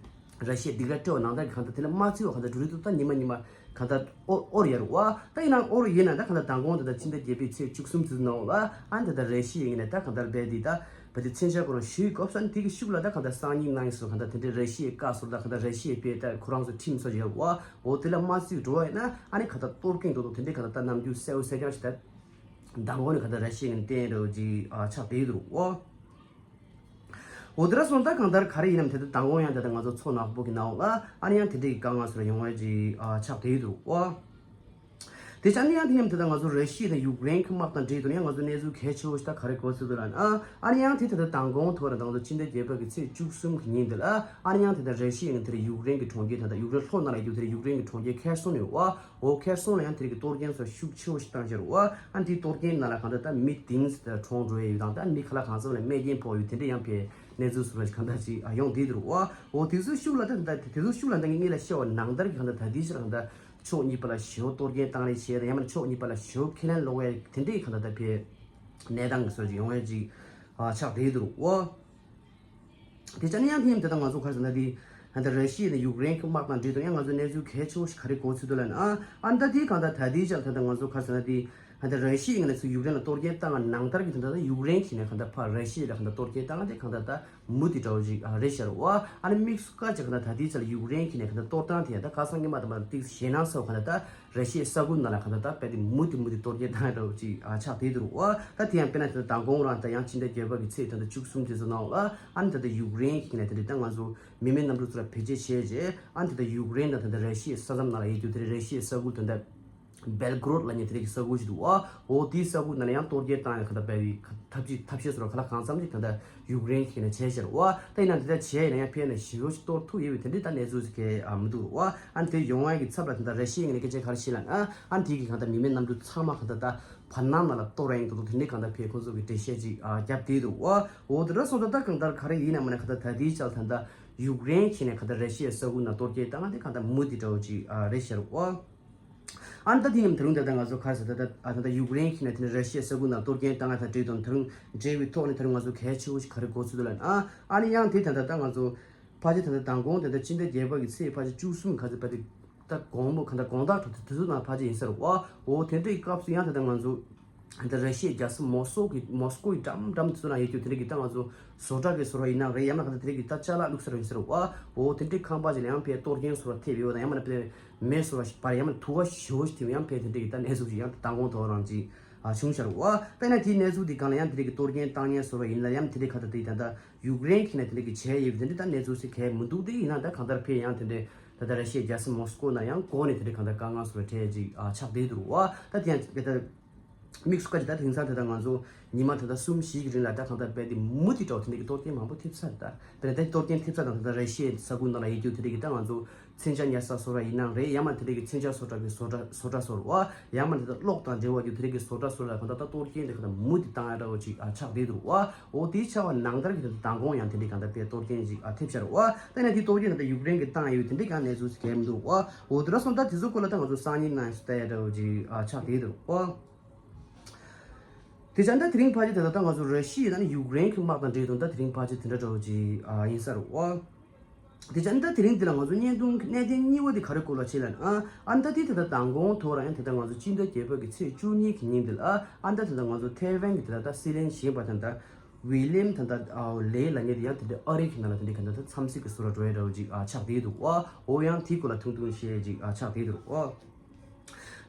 ར་ཤི་ཡས་སྡིགས་ར་སྤྲད་པ་ནང་ལྟར་གི་གང་ལྟར་དེ་ལ་མ་བརྩི་བ་གང་ལྟར་འབྲུ་རིགས་དེ་ད་ཉི་མ་ཉི་མ། གང་ལྟར་དབོར་དབོར་ཡོད་རེད་བ། ད་ཡིན་ནའང་དབོར་ཡོད་ན་ད་གང་ལྟར་མདང་དགོང་དེ་ལྟར་ཕྱི་ཟླ་བརྒྱད་པའི་ཚེས་བཅུ་གསུམ་ཚོའི་ནང་ལ་ཨ་ནི་ད་ལྟ་ར་ཤི་ཡའི་ངོས་ནས་ད་གང་ལྟར་རྦད་དེ་ད་བར་དུ་མཚོན་ཆ་ཁོ་རང་ཞུས་དགོས་ས་ནི་དེ་གི་ཤུགས་ལ་ད་གང་ལྟར་སང་ཉིན་གནངས་ཉིན་སོགས་གང་ལྟར་དེ་འདྲའི་ར་ཤི་ཡའི་བཀའ་སོགས་ད་གང་ལྟར་ར་ཤི་ཡའི་དཔེ་ད་ཁོ་རང་ཚོ་ཁྲིམས་སོགས་ཡོད་རེད་བ། འོ་དེ་ལ་མ་བརྩི་འགྲོ་བ་ཡིན་ན་ཨ་ནི་གང་ལྟར་གཏོར་གྱིན་འགྲོ་འདུག་དེ་འདྲའི་གང་ལྟར་ད་རྣམ་འགྱུར་གསལ་པོ་གསལ་རྐྱང་ཞིག་ད་མདང་དགོང་ནས་གང་ལྟར་ར་ཤི་ཡའི་ངོས་ནས་བསྟན་ཡོད་རེད་བ་ཅིག་ཨ་ཆགས་བསྡད་ཡོད་རེད་བ། འོ་དེ་འདྲ་སོང་ཙང་གང་ལྟར་ག་རེ་ཡིན་ནམ་དེ་ལྟར་མདང་དགོང་ཡང་དེ་ལྟར་ང་ཚོ་མཚོ་ནག་པོ་གི་ནང་ལ་ཨ་ནི་ཡང་དེ་འདྲའི་དཀའ་ངལ་སོགས་ཡོང་བ་ཅིག་ཨ་ཆགས་བསྡད་ཡོད་འདུག་ཨ། དེ་ཆ་ནི་ཡང་དེ་མཉམ་དེ་ལྟར་ང་ཚོ་ར་ཤི་ཡ་དང་ཡུཀ་རེན་གྱི་དམག་དང་འབྲེལ་དུ་ཡང་ང་ཚོ་གནས་ཚུལ་གལ་ཆེ་བོ་ཞིག་ད་ག་རེ་གོ་ཚུལ་འདུག་ལབ་ན་ཨ་ནི་ཡང་དེ་དེ་ལྟར་མདང་དགོང་ཐོག་ར་དང་ཚོ་ཕྱི་ཟླ་བརྒྱད་པ་གི་ཚེས་བཅུ་གསུམ་གི་ཉིན་དེ་ལ་ཨ་ནི་ཡང་དེ་ལྟར་ར་ཤི་ཡ་ཡང་དེར་ཡུཀ་རེན་གྱི་གྲོང་ཁྱེར་ད་ལྟ་ཡུཀ་རེན་ལྷོ་ནང་ལ་ཡོད་དེར་ཡུཀ་རེན་གྱི་གྲོང་ཁྱེར་ཁེར་སོང་ཡོད་བ། འོ་ཁེར་སོང་ལ་ཡང་དེ་རིགས་ཀྱི་གཏོར་སྐྱོན་སོགས་ཤུགས་ཆེ་བོ་ཞིག་བཏང་ཤར་བ། ཨ་ནི་དེའི་གཏོར་སྐྱོན་ནང་ལ་གང་ལྟར་ད་མི་དེང་སང་གྲོངས་འགྲོ་ཡི་ཡོད་དང་ད་མི་ཁ་ལག་གང་འཚམ་ལ་རྨས་སྐྱོན་ཕོག་ཡོད་དེ་འདྲ་ཡང་ཕེ་གནས་ཚུལ་སོགས་ཞིག་གང་ལྟར་ཅིག་ཡོང་བསྡད་འདུག་བ། འོ་དེ་ཚོའི་ཤུགས་ལ་ད་ད་དེ་ཚོའི་ཤུགས་ལ་ད་ངས་ལ་བཤད་པ་ནང་ལྟར་གྱི་གང་ལྟར་ད་ལྟའི་ཆར་གང་ལྟར་ཕྱོགས་གཉིས་པ་ལ་ཞེ་པོ་གཏོར་སྐྱོན་བཏང་རེས་བྱས་ད་ཡང་མིན་ཕྱོགས་གཉིས་པ་ལ་ཞེ་པོ་ཁས་ལེན་ལོག་ཡ་དེ་འདྲའི་གང་ལྟར་ད་ཕེ་གནས་སྟངས་སོགས་ཅིག་ཡོང་ཡ་ཅིག་ཆགས་བསྡད་འདུག་བ། དེ་ཆ་ནི་ཡང་དེ་ཡིན་དེ་ད་ང་ཚོ་ག་རེ་ཟེར་ན་དེ་ད་ལྟ་ར་ཤི་ཡ་དང་ཡུཀ་རེན་གྱི་དམག་དང་འབྲེལ་དུ་ཡང་ང་ཚོ་གནས་ཚུལ་གལ་ཆེ་བོ་ཞིག་ག་རེ་གོ་ཚུལ་འདུག་ལབ་ན་ཨ་ཨ་ནི་ད་དེའི་གང་ལྟར་ད་ལྟའི་ཆར་ད་ལྟ་ང་ཚོ་ག་རེ་ཟེར་ན་དེ་ད་ལྟ་ར་ཤི་ཡའི་ངོས་ནས་ཚུར་ཡུཀ་རེན་ལ་གཏོར་སྐྱོན་བཏང་བ་ནང་ལྟར་གྱི་ད་ལྟ་ཡུཀ་རེན་གྱི་ནས་གང་ལྟར་ཕར་ར་ཤི་ཡ་ལ་གང་ལྟར་གཏོར་སྐྱོན་བཏང་བ་དེ་གང་ལྟར་ད་མུ་མཐུད་འདྲ་བོ་ཞིག་རེད་ཤག་བ། ཨ་ནི་དམིགས་སུ་བཀར་ཅིག་གང་ལྟར་ད་ལྟའི་ཆར་ལ་ཡུཀ་རེན་གྱི་ནས་གང་ལྟར་གཏོར་སྟངས་དེ་ཡང་ད་ཁ་སང་ཉི་མ་དང་མ་ཏིག་ཞེད་སྣང་ཚ་བོ་གང་ལྟར་ད། ར་ཤི་ཡའི་ས་ཁུལ་ནང་ལ་གང་ལྟར་ད་རྦད་དེ་མུ་མཐུད་མུ་མཐུད་གཏོར་སྐྱོན་བཏང་ཡ་འདྲ་བོ་ཅིག་ཨ་ཆགས་བསྡད་འདུག་བ། ད་དེ་ཡང་དཔེར་ན་དེ་ལྟར་མདང་དགོང་རང་ད་ཡང་ཕྱི་ཟླ་བརྒྱད་པ་གི་ཚེས་ད་ལྟ་བཅུ་གསུམ་དེ་ཚོ་ནང་ལ་ཨ་ནི་ད་ལྟ་ཡུཀ་རེན་གྱི་ནས་དེ་འདྲ་ད་ང་ཚོ་མི་མེད་གནམ་གྲུ་ཚོ་ལ་བེད་སྤྱོད་བྱས་རྗེས་ཨ་ནི་ད་ལྟ་ཡུཀ་རེན་དང་ད་ལྟ་ར་ཤི་ཡའི་ས་མཚམས་ནང་ལ་ཡོད་རྒྱུ་དེ་རེད། ར་ཤི་ཡའི་ས་ཁུལ་ད་ལྟ་སྦེལ་གོ་རོད་ལབ་མཁན་དེ་རིགས་ཀྱི་ས་ཁུལ་ཞིག་འདུག་བ། འོ་དེའི་ས་ཁུལ་ནང་ལ་ཡང་གཏོར་སྐྱོན་བཏང་ཡ་གང་ལྟར་སྦད་དེ་ཐབས་ཇུས་ཐབས་ཤེས་ཚོ་ལ་ག་ལ་གང་འཚམ་ཅིག་ད་ལྟ་ཡུཀ་རེན་གྱི་ནས་བྱས་ཤར་བ། ད་ཡིན་ན་འདི་ལྟར་བྱས་ཡིན་ན་ཡང་ཕན་ན་ཞེ་པོ་ཞིག་གཏོར་ཐུབ་ཡོད་པའི་དེ་འདྲའི་ད་གནས་ཚུལ་ཞིག་གས་ཨ་མི་འདུག་རུ་བ། ཨ་ནི་དེ་ཡོང་བ་གི་ཚབ་ལ་ད་ལྟ་ར་ཤི་ཡའི་ངོས་ནས་སྐད་ཆ་ག་རེ་བཤད་ལབ་ན་ཨ་ནི་དེ་གི་གང་ལྟར་མི་མེད་གནམ་གྲུ་ཚང་མ་གང་ལྟར་ད་བར་སྣང་ནང་ལ་གཏོར་ར་ཡིན་འདུག་འདུག་དེ་འདྲའི་གང་ལྟར་ཕེ་ཁོང་ཚོ་གི་འགྲེལ་བཤད་ཅིག་ཨ་བརྒྱབ་བསྡད་འདུག་རུ་བ། འོ་དེ་འདྲ་སོང་ཙང་ད་གང་ལྟར་ག་རེ་ཡིན་ན་མིན་ན་གང་ལྟར་ད་ལྟའི་ཆར་ད་ལྟ་ཡུཀ་རེན་གྱི་ནས་གང་ལྟར་ར་ཤི་ཡའི་ས་ཁུལ་ནང་གཏོར་སྐྱོན་བཏང་ང་དེ་གང་ལྟར་མུ་མཐུད་འདྲ་བོ་ཅིག་ཨ་རེད་ཤར་བ། ཨ་ནི་ད་དེ་ཡིན་ནམ་ད་རུང་ད་ལྟ་ང་ཚོ་ག་རེ་ཟེར་ད་ལྟ་ཨ་ད་ལྟ་ཡུཀ་རེན་གྱི་ནས་དེ་ནས་ར་ཤི་ཡའི་ས་ཁུལ་ནང་གཏོར་སྐྱོན་བཏང་ང་དང་འབྲེལ་དང་ད་རུང་འབྲེལ་བའི་ཐོག་ནས་ད་རུང་ང་ཚོ་གལ་ཆེ་བོ་ཞིག་ག་རེ་གོ་ཚུལ་འདུག་ལབ་ན་ཨ་ཨ་ནི་ཡང་དེ་ད་ལྟ་ད་ང་ཚོ་ཕལ་ཆེར་ད་ལྟ་མདང་དགོང་དེ་ད་ཕྱི་ཟླ་བརྒྱད་པ་གི་ཚེས་ཕལ་ཆེར་བཅུ་གསུམ་ག་ཚོད་ཕལ་ཆེར་ད་དགོང་མོ་ག་ད་དགོང་དག་གྲོགས་དེ་དུས་ཚོད་ནང་ཕལ་ཆེར་ཡིན་ས་རེད་བ། འོ་དེ་འདྲའི་སྐབས་སུ་ཡང་ད་ལྟ་ང་ཚོ་ད་ལྟ་ར་ཤི་ཡའི་རྒྱལ་ས་མོ་སི་ཀོ་གི་མོ་སི་ཀོ་ཡི་འགྲམ་འགྲམ་དུ་ན་ཡོད་རྒྱུ་དེ་འདྲ་གི་ད་ང་ཚོ་བཟོ་གྲྭ་གི་ཟུར་པ་ཡིན་ན་རེད། ཡང་ན་ག་ད་དེ་འདྲ་གི་ད་ཅ་ལག་བླུགས་ས་རེད་ཟེར་བ། འོ་དེ་འདྲའི་ཁང་པ་ཞིག་ལ་ཡང་ཕར་གཏོར་སྐྱོན་ཟུར་པ་ཐེབས་ཡོད་དང་ཡང་མིན་ན་ཕར་མེ་ཟུར་པ་ཞིག་འབར་ཡང་མིན་ན་དུ་བ་ཞེ་པོ་ཞིག་ཐེབས་ཡང་ཕར་དེ་འདྲ་གི་ད་གནས་ཚུལ་ཞིག་ཡང་མདང་དགོང་དོ་རང་ཅིག་ཨ་བྱུང་ཤར་བ། དཔེར་ན་དེའི་གནས་ཚུལ་དེ་སྒང་ལ་ཡང་དེ་འདྲ་གི་གཏོར་སྐྱོན་བཏང་མཁན་ཟུར་པ་ཡིན་ན་ཡང་དེ་འདྲ་ག་ད་དེ་ད་ད་ཡུཀ་རེན་གྱི་ནས་དེ་འདྲ་གི་བྱས་ཡོད་པའི་དེ་འདྲ་ད་གནས་ཚུལ་ཞིག་གས་མི་འདུག་དེ་ཡིན་ན་ད་གང་ལྟར་ཕར་ཡང་དེ་འདྲ་ད་ད་ར་ཤི་ཡའི་རྒྱལ་ས་མོ་སི་ཀོ་ན་ཡང་འགོ་ནས་དེ་འདྲ་གང་ལྟར་དཀའ་ངལ་ཟུར་པ་འཕྲད་ཅིག་ཨ་ཆགས་བསྡད་འདུག་བ། ད་དེ་ཡང་ག་ད། དམིགས་སུ་བཀར་གྱི་ད་དེང་སང་དེ་ད་ང་ཚོ་ཉི་མ་དེ་ད་གསུམ་བཞི་གི་རིང་ལ་ད་གང་ལྟར་རྦད་དེ་མུ་མཐུད་འགྲོ་དེ་འདྲ་གི་གཏོར་སྐྱོན་མང་པོ་ཐེབས་ཚར། ད་དཔེར་ན་ད་གཏོར་སྐྱོན་ཐེབས་ཚར་དང་དེ་ད་ར་ཤི་ཡའི་ས་ཁུལ་ནང་ལ་ཡོད་རྒྱུ་དེ་འདྲ་གི་ད་ང་ཚོ་མཚོན་ཆ་ཉར་ས་བཟོ་གྲྭ་ཡིན་ནའང་རེད། ཡང་མ་དེ་འདྲ་གི་མཚོན་ཆ་བཟོ་གྲྭ་གི་བཟོ་གྲྭ་བཟོ་གྲྭ་བཟོ་གྲྭ་ཡང་མ་དེ་ད་གློག་དང་འབྲེལ་བ་རྒྱུ་དེ་འདྲ་གི་བཟོ་གྲྭ་བཟོ་གྲྭ་ལ་གང་ལྟར་ད་གཏོར་སྐྱོན་དེ་གང་ལྟར་མུ་མཐུད་བཏང་ཡ་འདྲ་བོ་ཅིག་ཨ་ཆགས་བསྡད་འདུག་བ། འོ་དེའི་ཆ་བ་ནང་ལྟར་གྱི་དེ་ད་མདང་དགོང་ཡང་དེ་འདྲའི་གང་ལྟར་དཔེ་གཏོར་སྐྱོན་ཅིག་ཨ་ཐེབས་ཤར་བ། ད་ཡིན་ན་དེ་གཏོར་སྐྱོན་གང་ལྟར་ཡུཀ་རེན་གྱི་བཏང་ཡོད་དེ་འདྲའི་གང་གནས་ཚུལ་ཞིག་གལ་མི་འདུག་བ། འོ་དེ་འདྲ་སོང་ད་དེ་ཚོ་སྐོར་ལ་ད་ང་ཚོ་སང་ཉིན་ནང་ཞིག་ལྟ་ཡ་འདྲ་བོ་ཅིག་ཨ་ཆགས་བསྡད་འདུག་བ། དེ་ཙང་ད་དེ་རིང་ཕལ་ཆེར་དེ་ད་ལྟ་ང་ཚོ་ར་ཤི་ཡ་དང་ཡུཀ་རེན་གྱི་དམག་དང་འབྲེལ་དོན་ད་དེ་རིང་ཕལ་ཆེར་དེ་འདྲ་འདྲ་བོ་ཅིག་ཨ་ཡིན་ས་རེད་བ། དེ་ཙང་ད་དེ་རིང་འདི་ལ་ང་ཚོ་བརྙན་ཐུང་གི་གནད་དོན་གཉིས་པ་དེ་ག་རེ་སྐོར་ལ་བྱེད་ལབ་ན། ཨ་ཨ་ད་དེ་ད་ལྟ་མདང་དགོང་ཐོག་རང་ཡང་དེ་ད་ང་ཚོ་སྤྱི་ཟླ་བརྒྱད་པ་གི་ཚེས་བཅུ་གཉིས་ཀྱི་ཉིན་འདི་ལ་ཨ་ཨ་ད་དེ་ད་ང་ཚོ་ཐའེ་ཝན་གྱི་དེ་ད་ལྟ་སྲིད་བློན་གཞོན་པ་དེ་ད་ཝི་ལིམ་དེ་ད་ཨའོ་ལེ་ལབ་མཁན་དེ་ཡང་དེ་འདྲ་ཨ་རི་གི་ནང་ལ་དེ་འདྲ་ག་འདྲ་ད་འཚམས་གཟིགས་ཀྱི་བཟོ་འདྲ་འགྲོ་ཡ་འདྲ་བོ་ཅིག་ཨ་ཆགས་བསྡད་འདུག་ཨ། འོ་ཡང་དེའི་སྐོར་ལ་ཐུང་ཐུང་བཤད་ཡ་ཅིག་ཨ་ཆགས་བསྡད་འདུག་ཨ།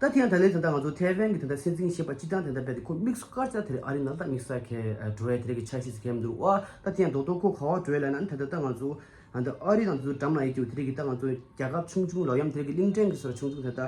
ད་དེ་ཡང་ད་ལན་ད་ལྟ་ང་ཚོ་ཐའེ་ཝན་གྱི་ད་ལྟ་སྲིད་འཛིན་གཞོན་པ་སྤྱི་བཏང་དེ་འདྲ་རྦད་དེ་ཁོ་དམིགས་སུ་བཀར་ཙམ་དེ་རེད། ཨ་རི་ནང་ད་དམིགས་བསལ་གྱི་འགྲོ་ཡ་དེ་རིགས་ཀྱི་འཆར་གཞི་ཟེར་མཁན་མི་འདུག་བ། ད་དེ་ཡང་རྡོག་རྡོག་ཁོ་ག་བ་འགྲོ་ཡ་ལབ་ན་ད་ལྟ་ད་ང་ཚོ་ད་ལྟ་ཨ་རི་དང་དེ་ཚོ་འགྲམ་ལ་ཡོད་རྒྱུ་དེ་རིགས་ཀྱི་ད་ང་ཚོ་རྒྱལ་ཁབ་ཆུང་ཆུང་ལོ་ཡམ་དེ་རིགས་ཀྱི་གླིང་ཕྲན་གྱི་བཟོ་འདྲ་ཆུང་ཆུང་དེ་ད་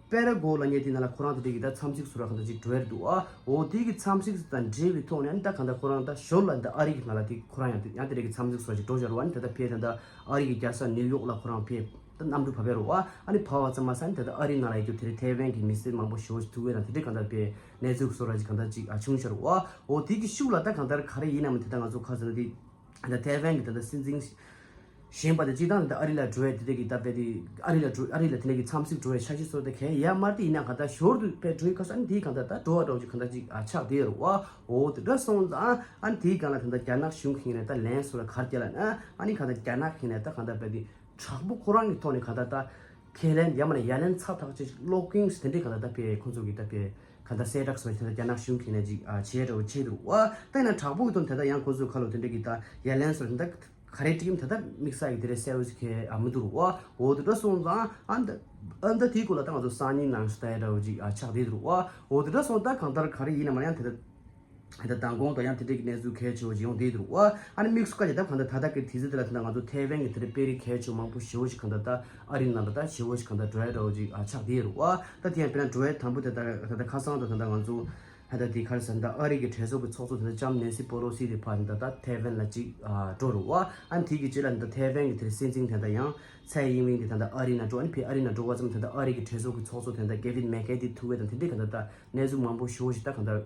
པེ་ར་གོ་ལབ་མཁན་དེ་ནང་ལ་ཁོ་རང་དེ་རིགས་ཀྱི་ད་འཚམས་གཟིགས་བཟོ་འདྲ་གང་འདྲ་ཅིག་འགྲོ་ཡ་འདུག་བ། འོ་དེ་གི་འཚམས་གཟིགས་དང་འབྲེལ་བའི་ཐོག་ནས་ད་གང་ལྟར་ཁོ་རང་ད་ཞོར་ལ་ད་ཨ་རི་གི་ནང་ལ་དེ་ཁོ་རང་ཡང་ཡང་དེ་རིགས་ཀྱི་འཚམས་གཟིགས་བཟོ་འདྲ་ཅིག་འགྲོ་བཞག་རེད་བ། ཨ་ནི་ད་ལྟ་ཕེ་ད་ལྟ་ཨ་རི་གི་རྒྱལ་ས་ནིའུ་ཡོག་ལ་ཁོ་རང་ཕེ། ད་གནམ་གྲུ་བབས་པའི་རུ་བ། ཨ་ནི་བབས་པ་ཙམ་མ་ཟད་ནི་ད་ལྟ་ཨ་རི་ནང་ལ་ཡོད་རྒྱུ་དེ་རིང་ཐའེ་ཝན་གྱི་མི་སེར་མང་པོ་ཞེ་པོ་ཅིག་ཐུག་པ་དང་དེ་འདྲའི་གང་ལྟར་པའི་གནས་ཚུལ་བཟོ་འདྲ་ཅིག་གང་ལྟར་ཅིག་ཨ་བྱུང་ཤར་བ། འོ་དེ་གི་ཤུགས་ལ་ད་གང་ལྟར་ག་རེ་ཡིན་ནམ་དེ་ད་ང་ཚོ་ཁ་སང་དེ་ད་ལྟ་ཐའེ་ཝན་གྱི་ད་ལྟ་སྲིད་འཛིན་གཞོན་པ་དེ་སྤྱི་བཏང་ད་ལྟ་ཨ་རི་ལ་འགྲོ་བའི་དེ་འདྲའི་གི་ད་པའི་དེ་ཨ་རི་ལ་འགྲོ་ཨ་རི་ལ་དེ་འདྲའི་གི་འཚམས་གཟིགས་འགྲོ་བའི་འཆར་གཞི་བཟོ་དེ་གས་ཡ་མར་དེ་ཡིན་ན་གང་ལྟར་ཞོར་དུ་པའི་འགྲོ་ཡི་ཁ་སང་དེའི་གང་ལྟར་ད་འགྲོ་བ་འགྲོ་ཅིག་གང་ལྟར་ཅིག་ཨ་ཆགས་བསྡད་ཡོད་རུ་བ། འོ་དེ་འདྲ་སོང་ཙང་ཨ་ནི་དེའི་སྒང་ལ་ད་ལྟ་རྒྱ་ནག་གཞུང་གི་ངོས་ནས་ད་ལན་བཟོ་ལ་ག་རེ་བརྒྱབ་ལབ་ན། ཨ་ནི་གང་ལྟར་རྒྱ་ནག་གི་ངོས་ནས་ད་གང་ལྟར་པའི་དེ། དྲག་པོ་ཁོ་རང་གི་ཐོག་ནས་གང་ལྟར་ད་ཁས་ལེན་ཡང་མིན་ན་ཡ་ལན་ཚ་ཐག་ཆོད་ཅིག་སློག་གིན་དེ་འདྲའི་གང་ལྟར་ད་པའི་ཁོ་ཚོ་གི་ད་པའི་གང་ལྟར་གསལ་བསྒྲགས་སོགས་དེ་འདྲ་རྒྱ་ནག་གཞུང་གི་ནས་ཅིག་ཨ་བྱས་འདྲ་བོ་བྱས་འདུག་བ། ད་ཡིན་ན་དྲག་པོ་གི་ཐོག་ནས་ད་ལྟ་ཡང་ཁོ་ཚོའི་ཁ་ལོ་དེ་འདྲ་གི་ད་ཡ་ལན་སོགས་དེ་འདྲ་ག་རེ་སྤྲད་ཀྱི་ད་དམིགས་བསལ་གི་དེ་འདྲའི་གསལ་བོ་ཞིག་གས་ཨ་མི་འདུག་རུ་བ། འོ་དེ་འདྲ་སོང་ཙང་ཨ་ད་ཨ་ད་དེའི་སྐོར་ལ་ད་ང་ཚོ་སང་ཉིན་ནང་ཞིག་ལྟ་ཡ་འདྲ་བོ་ཅིག་ཨ་ཆགས་བསྡད་འདུག་རུ་བ། འོ་དེ་འདྲ་སོང་ད་གང་ལྟར་ག་རེ་ཡིན་ན་མ་ཡང་དེ་འདྲ། ད་མདང་དགོང་དང་ཡང་དེ་འདྲའི་གི་གནས་ཚུལ་གལ་ཆེ་བོ་ཅིག་ཡོང་བསྡད་འདུག་བ། ཨ་ནི་དམིགས་སུ་བཀར་ནས་ད་གང་ལྟར་ད་ལྟ་གི་དུས་ཚོད་དེ་ལ་ད་ང་ཚོ་ཐའེ་ཝན་གྱི་དེ་འདྲའི་དཔོན་རིགས་གལ་ཆེ་བོ་མང་པོ་ཞེ་བོ་ཞིག་གང་ལྟར་ད་ཨ་རི་ནང་ལ་ད་ཞེ་བོ་ཞིག་གང་ལྟར་འགྲོ་ཡ་འདྲ་བོ་ཅིག་ཨ་ཆགས་བསྡད་ཡོད་རེད་བ། ད་དེ་ཡང་དཔེར་ན་འགྲོ་ཡ་དང་པོ་དེ་ད་ད་ལྟ་ཁ་སང་དང་ད་ལྟ་ང་ཚོ་ད་ལྟ་དེ་ག་རེ་ཟེར་ན་ད་ཨ་རི་གི་གྲོས་ཚོགས་ཀྱི་ཚོགས་གཙོ་དེ་ད་ལྕམ་ནེན་སི་པོ་ལོ་སི་དེ་ཕར་ད་ལྟ་ཐའེ་ཝན་ལ་ཅིག་ཨ་འགྲོ་རེད་བ། ཨ་ནི་དེ་གི་རྗེས་ལ་ད་ཐའེ་ཝན་གྱི་དེ་འདྲའི་སྲིད་འཛིན་དེ་ད་ཡང་ཚའེ་ཡིན་ཝིན་དེ་ད་ལྟ་ཨ་རི་ནང་འགྲོ། ཨ་ནི་ཕར་ཨ་རི་ནང་འགྲོ་བ་ཙམ་ད་ལྟ་ཨ་རི་གི་གྲོས་ཚོགས་ཀྱི་ཚོགས་གཙོ་དེ་ད་ལྟ་ཀེ་ཝིན་མེག་ཀེ་དེ་ཐུག་པ་དང་དེ་འདྲའི་གང་ལྟར་ད་གནས་ཚུལ་མང་པོ་ཞེ་བོ་ཞིག་ད་གང་ལྟར་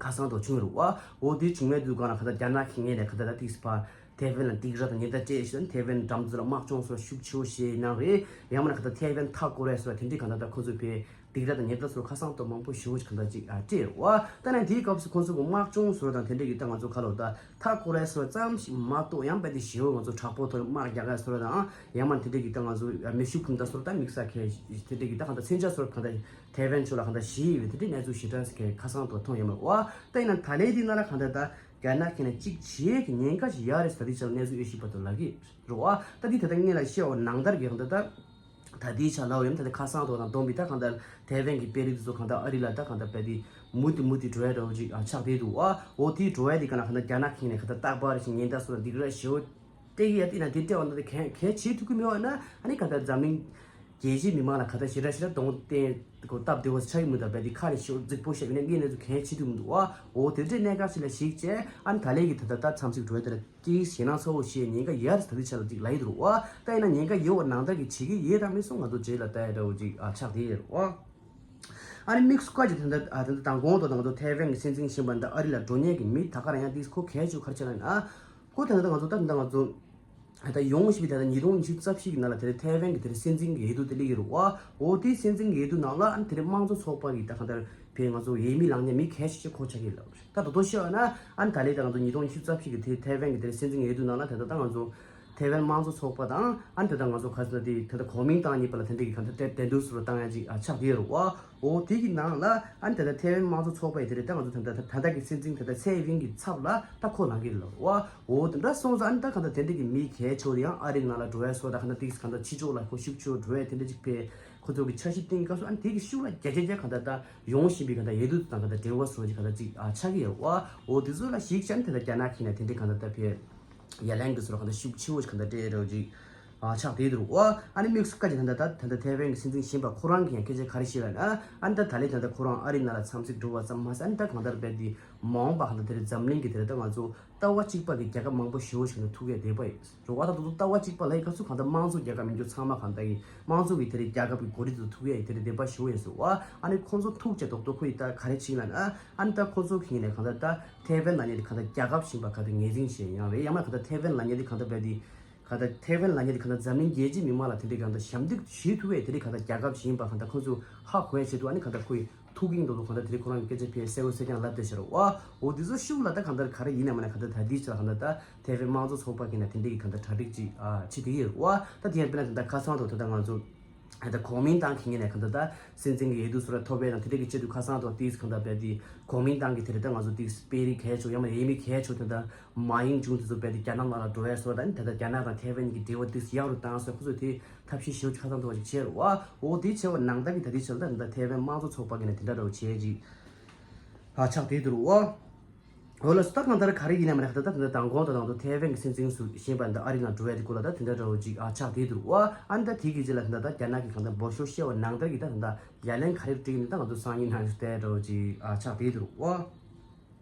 ཁ་སང་དུ་བྱུང་ཡོད་རེད་བ། འོ་དེ་བྱུང་བའི་དུས་སྒང་ལ་གང་ལྟར་རྒྱ་ནག་གི་ངོས་ནས་གང་ལྟར་ད་ཏིག་སི་ཕར་ཐའེ་ཝན་ལ་སྡིགས་ར་དང་ཉེན་བརྡ་སྤྲད་ཞིག་ཐའེ་ཝན་འགྲམ་ཚོ་ལ་དམག་སྦྱོང་སོགས་ཤུགས་ཆེ་བོ་བྱས་གནང་རེད། ཡང་མིན་ན་གང་ལྟར་ཐའེ་ཝན་མཐའ་བསྐོར་ཡ་སོགས་དེ་འདྲའི་གང་ལྟར་ད་ཁོ་ཚོས་ཕར་སྡིགས་ར་དང་ཉེན་བརྡ་སོགས་ཁ་སང་དུ་མང་པོ་ཞེ་བོ་ཞིག་གང་ལྟར་ཅིག་ཨ་སྤྲད་རེད་བ། ད་ནི་དེའི་སྐབས་སུ་ཁོ་ཚོ་གི་དམག་སྦྱོང་སོགས་དང་དེ་འདྲའི་གི་ད་ང་ཚོ་ཁ་ལོ་ད་མཐའ་བསྐོར་ཡ་སོགས་ཙམ་ཞིག་མ་གཏོགས་ཡང་དཔེ་དེ་ཞེ་བོ་ང་ཚོ་དྲག་པོ་ཐོག་ནས་དམག་རྒྱག་ཡ་སོགས་དང་ཡང་མིན་དེ་འདྲའི་གི་ད་ང་ཚོ་མེ་ཤུགས་འཕུར་མདའ་སོགས་ད་དམིགས་བསལ་གལ་དེ་འདྲའི་གི་ད་གང་ལྟར་མཚོན་ཆ་སོགས་གང་ལྟར་ཐའེ་ཝན་ཕྱོགས་ལ་གང་ལྟར་བཞེས་ཡོད་པའི་དེ་འདྲའི་གནས་ཚུལ་ཞེ་དྲག་ཞིག་ཁ་སང་དུ་མཐོང་ཡོད་མ་རེད་བ། ད་ཡིན་ན་ད་ལན་དེའི་ནང་ལ་གང་ལྟར་ད་རྒྱ་ནག་གིས་ནས་གཅིག་བྱེད་ཀྱི་ཉེན་ཁ་ཞིག་ཡོད་རེད་ཟེར་དེའི་ཆ་ལ་གནས་ཚུལ་དབྱེ་ཞིབ་པ་དུ་ལབ་ཀྱི་རེད་བ། ད་འདི་ད་ལྟ་ངས་ལ་བཤད་པ་ནང་ལྟར་གྱི་གང་ལྟར་ད། ད་ལྟའི་ཆ་ལ་འོ་ཡང་ད་ལྟ་ཁ་སང་དུ་དང་བསྡོམས་པས་ད་གང་ལྟར་ཐའེ་ཝན་གྱི་དཔོན་རིགས་དེ་ཚོ་གང་ལྟར་ཨ་རི་ལ་ད་གང་ལྟར་དཔེ་དེ་མུ་མཐུད་མུ་མཐུད་འགྲོ་ཡ་འདྲ་བོ་ཅིག་ཨ་ཆགས་བསྡད་འདུག་བ། འོ་དེའི་འགྲོ་ཡ་དེ་ག་ན་གང་ལྟར་རྒྱ་ནག་གི་ནས་གང་ལྟར་རྟག་པར་ཞིག་ཉེན་བརྡ་སོགས་ལ་སྡིགས་ར་ཞེ་བོ་སྤྲད་ཀྱི་ཡ་དེ་ན་དེ་སྤྲད་པ་ན་དེ་གང་གལ་ཆེ་ཐུབ་ཀྱི་མེད་བ་ན། ཨ་ནི་གང་ལྟར་འཛམ་གླིང་རྒྱལ་སྤྱིའི་མི་མང་ལ་གང་ལྟར་ཞེ་དྲག་ཞེ་དྲག་གདོང་བསྟན་གོ་སྟབས་བདེ་བོ་ཆགས་ཀྱི་མི་འདུག་དཔེ་དེ་ཁ་ནས་ཞེ་བོ་རྫིག་པོ་བཤད་པ་ན་ངས་གནས་ཚུལ་གང་ཆེ་ཐུབ་མི་འདུག་བ། འོ་དེ་འདྲའི་གནད་འགག་ཞིག་ལ་གཞིགས་བྱས་ཨ་ནི་ད་ལན་གྱི་ད་ལྟ་ད་འཚམས་གཟིགས་འགྲོ་ཡ་དེ་ལ། ཀྱིས་ཞེད་སྣང་ཚ་བོ་ཞེས་ཉེན་ཁ་ཡར་ད་ལྟའི་ཆ་ལ་ཅིག་ལབ་ཀྱི་འདུག་བ། ད་ཡིན་ན་ཉེན་ཁ་ཡོད་པ་ནང་ལྟར་གྱི་བྱེད་ཀྱི་ཡོད་དམ་མེད་སོགས་ང་ཚོ་རྗེས་ལ་ལྟ་ཡ་འདྲ་བོ་ཅིག་ཨ་ཆགས་བསྡད་ཡོད་རེད་བ། ཨ་ནི་དམིགས་སུ་བཀར་གྱི་ད་ལྟ་ཨ་ད་ལྟ་དང་གོང་དུ་ད་ང་ཚོ་ཐའེ་ཝན་གྱི་སྲིད་འཛིན་གཞོན་པ་འདི་ཨ་རི་ལ་འགྲོ་མཁན་གྱི་མི་ད་ག་རང་ཡང་དེ་ཁོ་གལ་ཆེ་ག་རེ་བྱས་ན་ཨ་ཁོ་ད་ལྟ་ང་ཚོ་ད་ལྟ་ང་ཚོ་ད་ལྟ་ཡོང་བཞིན་པའི་ད་ལྟ་ཉིས་སྟོང་ཉི་ཤུ་རྩ་བཞི་གི་ནང་ལ་དེ་ཐའེ་ཝན་གྱི་དེ་སྲིད་འཛིན་གྱི་འོས་བསྡུ་དེ་སླེབས་ཀྱི་རེད་བ། འོ་དེ་སྲིད་འཛིན་གྱི་འོས་བསྡུ་ནང་ལ་ཨ་ནི་དེ་རིང་དམངས་གཙོ་ཚོགས་པ་གི་ད་གང་ལྟར་བས་ང་ཚོ་འོས་མི་ལངས་མཁན་མི་གལ་ཆེ་ཤོས་ཁོ་ཆགས་ཀྱི་ལབ་རེད། ད་ད་དུང་བཤད་པ་ན་ཨ་ནི་ད་ལན་ད་ང་ཚོ་ཉིས་སྟོང་ཉི་ཤུ་རྩ་བཞི་གི་དེ་ཐའེ་ཝན་གྱི་དེ་སྲིད་འཛིན་འོས་བསྡུ་ནང་ལ་ད་ལྟ་ད་ང་ཚོ་ཐའེ་ཝན་དམངས་གཙོ་ཚོགས་པ་དང་ཨ་ནི་ད་ལྟ་ང་ཚོ་ག་ཚོད་དེ་ད་ལྟ་གོ་མིན་ཏང་གཉིས་པ་ལ་དེ་འདྲ་གི་གང་ལྟར་འགྲན་བསྡུར་སུ་ལ་བཏང་ཡ་ཅིག་ཨ་ཆགས་བསྡད་ཡོད་རེད་བ། འོ་དེ་གི་ནང་ལ་ཨ་ནི་ད་ལྟ་ཐའེ་ཝན་དམངས་གཙོ་ཚོགས་པ་ཡི་དེ་རེད། ད་ང་ཚོ་ད་ལྟ་ད་ལྟ་གི་སྲིད་འཛིན་ད་ལྟ་ཚའེ་ཝིན་གྱི་ཚབ་ལ་ད་ཁོ་ལངས་ཀྱི་རེད་ལབ་རེད་བ། འོ་དེ་འདྲ་སོང་ཙང་ཨ་ནི་ད་གང་ལྟར་དེ་འདྲ་གི་མི་གལ་ཆེ་བོ་དེ་ཡང་ཨ་རིའི་ནང་ལ་འགྲོ་ཡ་སོགས་ད་གང་ལྟར་ཏིག་གང་ལྟར་ཕྱི་ཕྱོགས་ལ་ཁོ་ཤུགས་ཆེ་བོ་འགྲོ་ཡ་དེ་འདྲ་ཅིག་ཕེ་ཁོ་ཚོ་གི་འཆར་གཞི་བཏིང་སྐབས་སུ་ཨ་ནི་དེ་གི་ཤུགས་ལ་བརྒྱ་ཆ་བརྒྱ་གང་ལྟར་ད་ཡོང་བཞིན་པའི་གང་ལྟར་འོས་བསྡུ་དང་གང་ལྟར་འབྲེལ་བ་སོགས་ཀྱི་གང་ལྟར་ཅིག་ཨ་ཆགས་ཀྱི་ཡོད་བ། འོ་དེ་ཚོ་ལ་གཞིགས་བྱས་ན་དེ་ལྟར་རྒྱ་ནག་གིས་ནས་དེ་འདྲའི་གང་ལྟར་ད་ཕེ་ཡ་ལན་གྱི་བཟོ་འདྲ་གང་ལྟར་ཤུགས་ཆེ་བོ་ཞིག་གང་ལྟར་སྤྲད་རོགས་ཅིག་ ཨ་ཆགས་བསྡད་འདུག་བ། ཨ་ནི་དམིགས་སུ་བཀར་གྱི་ད་ལྟ་ད་ད་ལྟ་ཐའེ་ཝན་གྱི་སྲིད་འཛིན་གཞོན་པ་ཁོ་རང་གིས་ཡང་སྐད་ཆ་ག་རེ་བཤད་ལབ་ན། ཨ་ནི་ད་ད་ལན་ད་ལྟ་ཁོ་རང་ཨ་རི་ནང་ལ་འཚམས་གཟིགས་འགྲོ་བ་ཙམ་མ་ཟད། ཨ་ནི་ད་གང་ལྟར་རྦད་དེ་མ་འོངས་པ་གང་ལྟར་དེ་རིང་འཛམ་གླིང་གི་དེ་རིང་ད་ང་ཚོ་ལྟ་བ་གཅིག་པ་གི་རྒྱལ་ཁབ་མང་པོ་ཞེ་པོ་ཞིག་ནང་ཐུག་ཡས་བསྡད་པ་ཡིན། རེད་བ། ད་དུང་ལྟ་བ་གཅིག་པ་ལབ་ཡས་སྐབས་སུ་གང་ལྟར་དམངས་གཙོ་རྒྱལ་ཁབ་མི་འགྱུར་ཚང་མ་གང་ལྟར་ཡིན། དམངས་གཙོ་གི་དེ་རིང་རྒྱལ་ཁབ་ཀྱི་འགོ་ཁྲིད་དུ་ཐུག་ཡས་དེ་རིང་བསྡད་པ་ཞེ་པོ་ཡིན་ཟེར་བ། ཨ་ནི་ཁོང་ཚོ་ཐུག་བྱས་ཐོག་ཐོག་ཁོ་ཡིས་ད་ག་རེ་བྱིན་ལབ་ན། ཨ་ནི་ད་ཁོང་ཚོ་གིས་ནས་གང་ལྟར་ད་ཐའེ་ཝན་ལབ་མཁན་དེ་གང་ལྟར་རྒྱལ་ཁབ་བཞིན་པ་གང་ལྟར་ངོས་འཛིན་བྱས་ཡོད་རེད། ཡང་མིན་གང་ལྟར་ཐའེ་ཝན་ལབ་མཁན་དེ་གང་ལྟར་རྦད་དེ་གང་ལྟར་ཐའེ་ཝན་ལབ་མཁན་དེ་གང་ལྟར་འཛམ་གླིང་རྒྱལ་སྤྱིའི་མི་མང་ལ་དེ་འདྲའི་གང་ལྟར་ཞབས་འདེགས་ཞུ་ཐུབ་པའི་དེ་འདྲའི་གང་ལྟར་རྒྱལ་ཁབ་ཞིག་ཡིན་པ་གང་ལྟར་ཁོང་ཚོས་ཧ་གོ་ཡ་ཆེད་དུ། ཨ་ནི་གང་ལྟར་ཁོ་ཡིས་ཐུག་གིན་མདོག་མདོག་གང་ལྟར་དེ་རིང་ཁོ་རང་གི་སྐད་ཆ་ཕར་གསལ་པོ་གསལ་རྐྱང་ལབ་བསྡད་ཤག་རེད་བ། འོ་དེ་ཚོ་ཤུགས་ལ་ད་གང་ལྟར་ག་རེ་ཡིན་ན་མིན་ན་གང་ལྟར་ད་ལྟའི་ཆར་གང་ལྟར་ད་ཐའེ་ཝན་དམངས་གཙོ་ཚོགས་པ་གིས་ནས་དེ་འདྲའི་གི་གང་ལྟར་གྲ་སྒྲིག་ཅིག་ཨ་བྱེད་བསྡད་ཡོད་རེད་བ། ད་དེ་ཡང་དཔེར་ན་ད་ལྟ་ཁ་སང་དུ་ད་ལྟ་ང་ཚོ་ད་གོ་མིན་ཏང་གི་ངོས་ནས་གང་ལྟར་ད་སྲིད་འཛིན་གྱི་འོས་བསྡུ་སོགས་ལ་ཐོབ་པའི་དང་དེ་འདྲའི་གི་ཆེད་དུ་ཁ་སང་དུ་ཏིས་གང་ལྟར་རྦད་དེ་གོ་མིན་ཏང་གི་དེ་རིང་ད་ང་ཚོ་ཏིས་དཔོན་རིགས་གལ་ཆེ་ཡང་མིན་འོས་མི་གལ་ཆེ་དེ་འདྲ་མ་ཡིན་བྱུང་དེ་ཚོ་རྦད་དེ་རྒྱ་ནག་ནང་ལ་འགྲོ་ཡ་སོགས་དང་ད་ལྟ་རྒྱ་ནག་དང་ཐའེ་ཝན་གྱི་འབྲེལ་བ་ཏིས་ཡག་རུ་བཏང་སོགས་ཁོ་ཚོས་དེ་ཐབས་ཤེས་ཞེ་པོ་ཅིག་ཁ་སང་དུ་བ་ཞིག་བྱས་རེད་བ། འོ་དེ་བྱས་པ་ནང་ལྟར་གྱི་ད་ལྟའི་ཆར་ད་ད་ཐའེ་ཝན་དམངས་གཙོ་ཚོགས་པ་གི་ནས་དེ་འདྲ་འདྲ་བོ་བྱས་ཅིག་ཨ་ཆགས་བསྡད་འདུག་རེད་བ། འོ་ལགས་སོ། ད་གང་ལྟར་ག་རེ་ཡིན་ནའི་མ་རེད། ད་ད་ད་མདང་དགོང་དང་མདང་དུ་ཐའེ་ཝན་གྱི་སྲིད་འཛིན་ཟུར་གཞོན་པ་འདི་ཨ་རི་ནང་འགྲོ་ཡ་དེ་སྐོར་ལ་ད་དེ་འདྲ་འདྲ་བོ་ཅིག་ཨ་ཆགས་བསྡད་འདུག་རེད་བ། ཨ་ནི་ད་དེ་གི་རྗེས་ལ་ད་ད་རྒྱ་ནག་གི་གང་ལྟར་འབོད་ཤོག་བཤད་པ་ནང་ལྟར་གྱི་ད་ད་ད་ཡ་ལན་ག་རེ་སྤྲད་ཡིན་ད་ང་ཚོ་སང་ཉིན་ནང་བལྟ་ཡ་འདྲ་བོ་ཅིག་ཨ་ཆགས་བསྡད་འདུག་རེད་བ།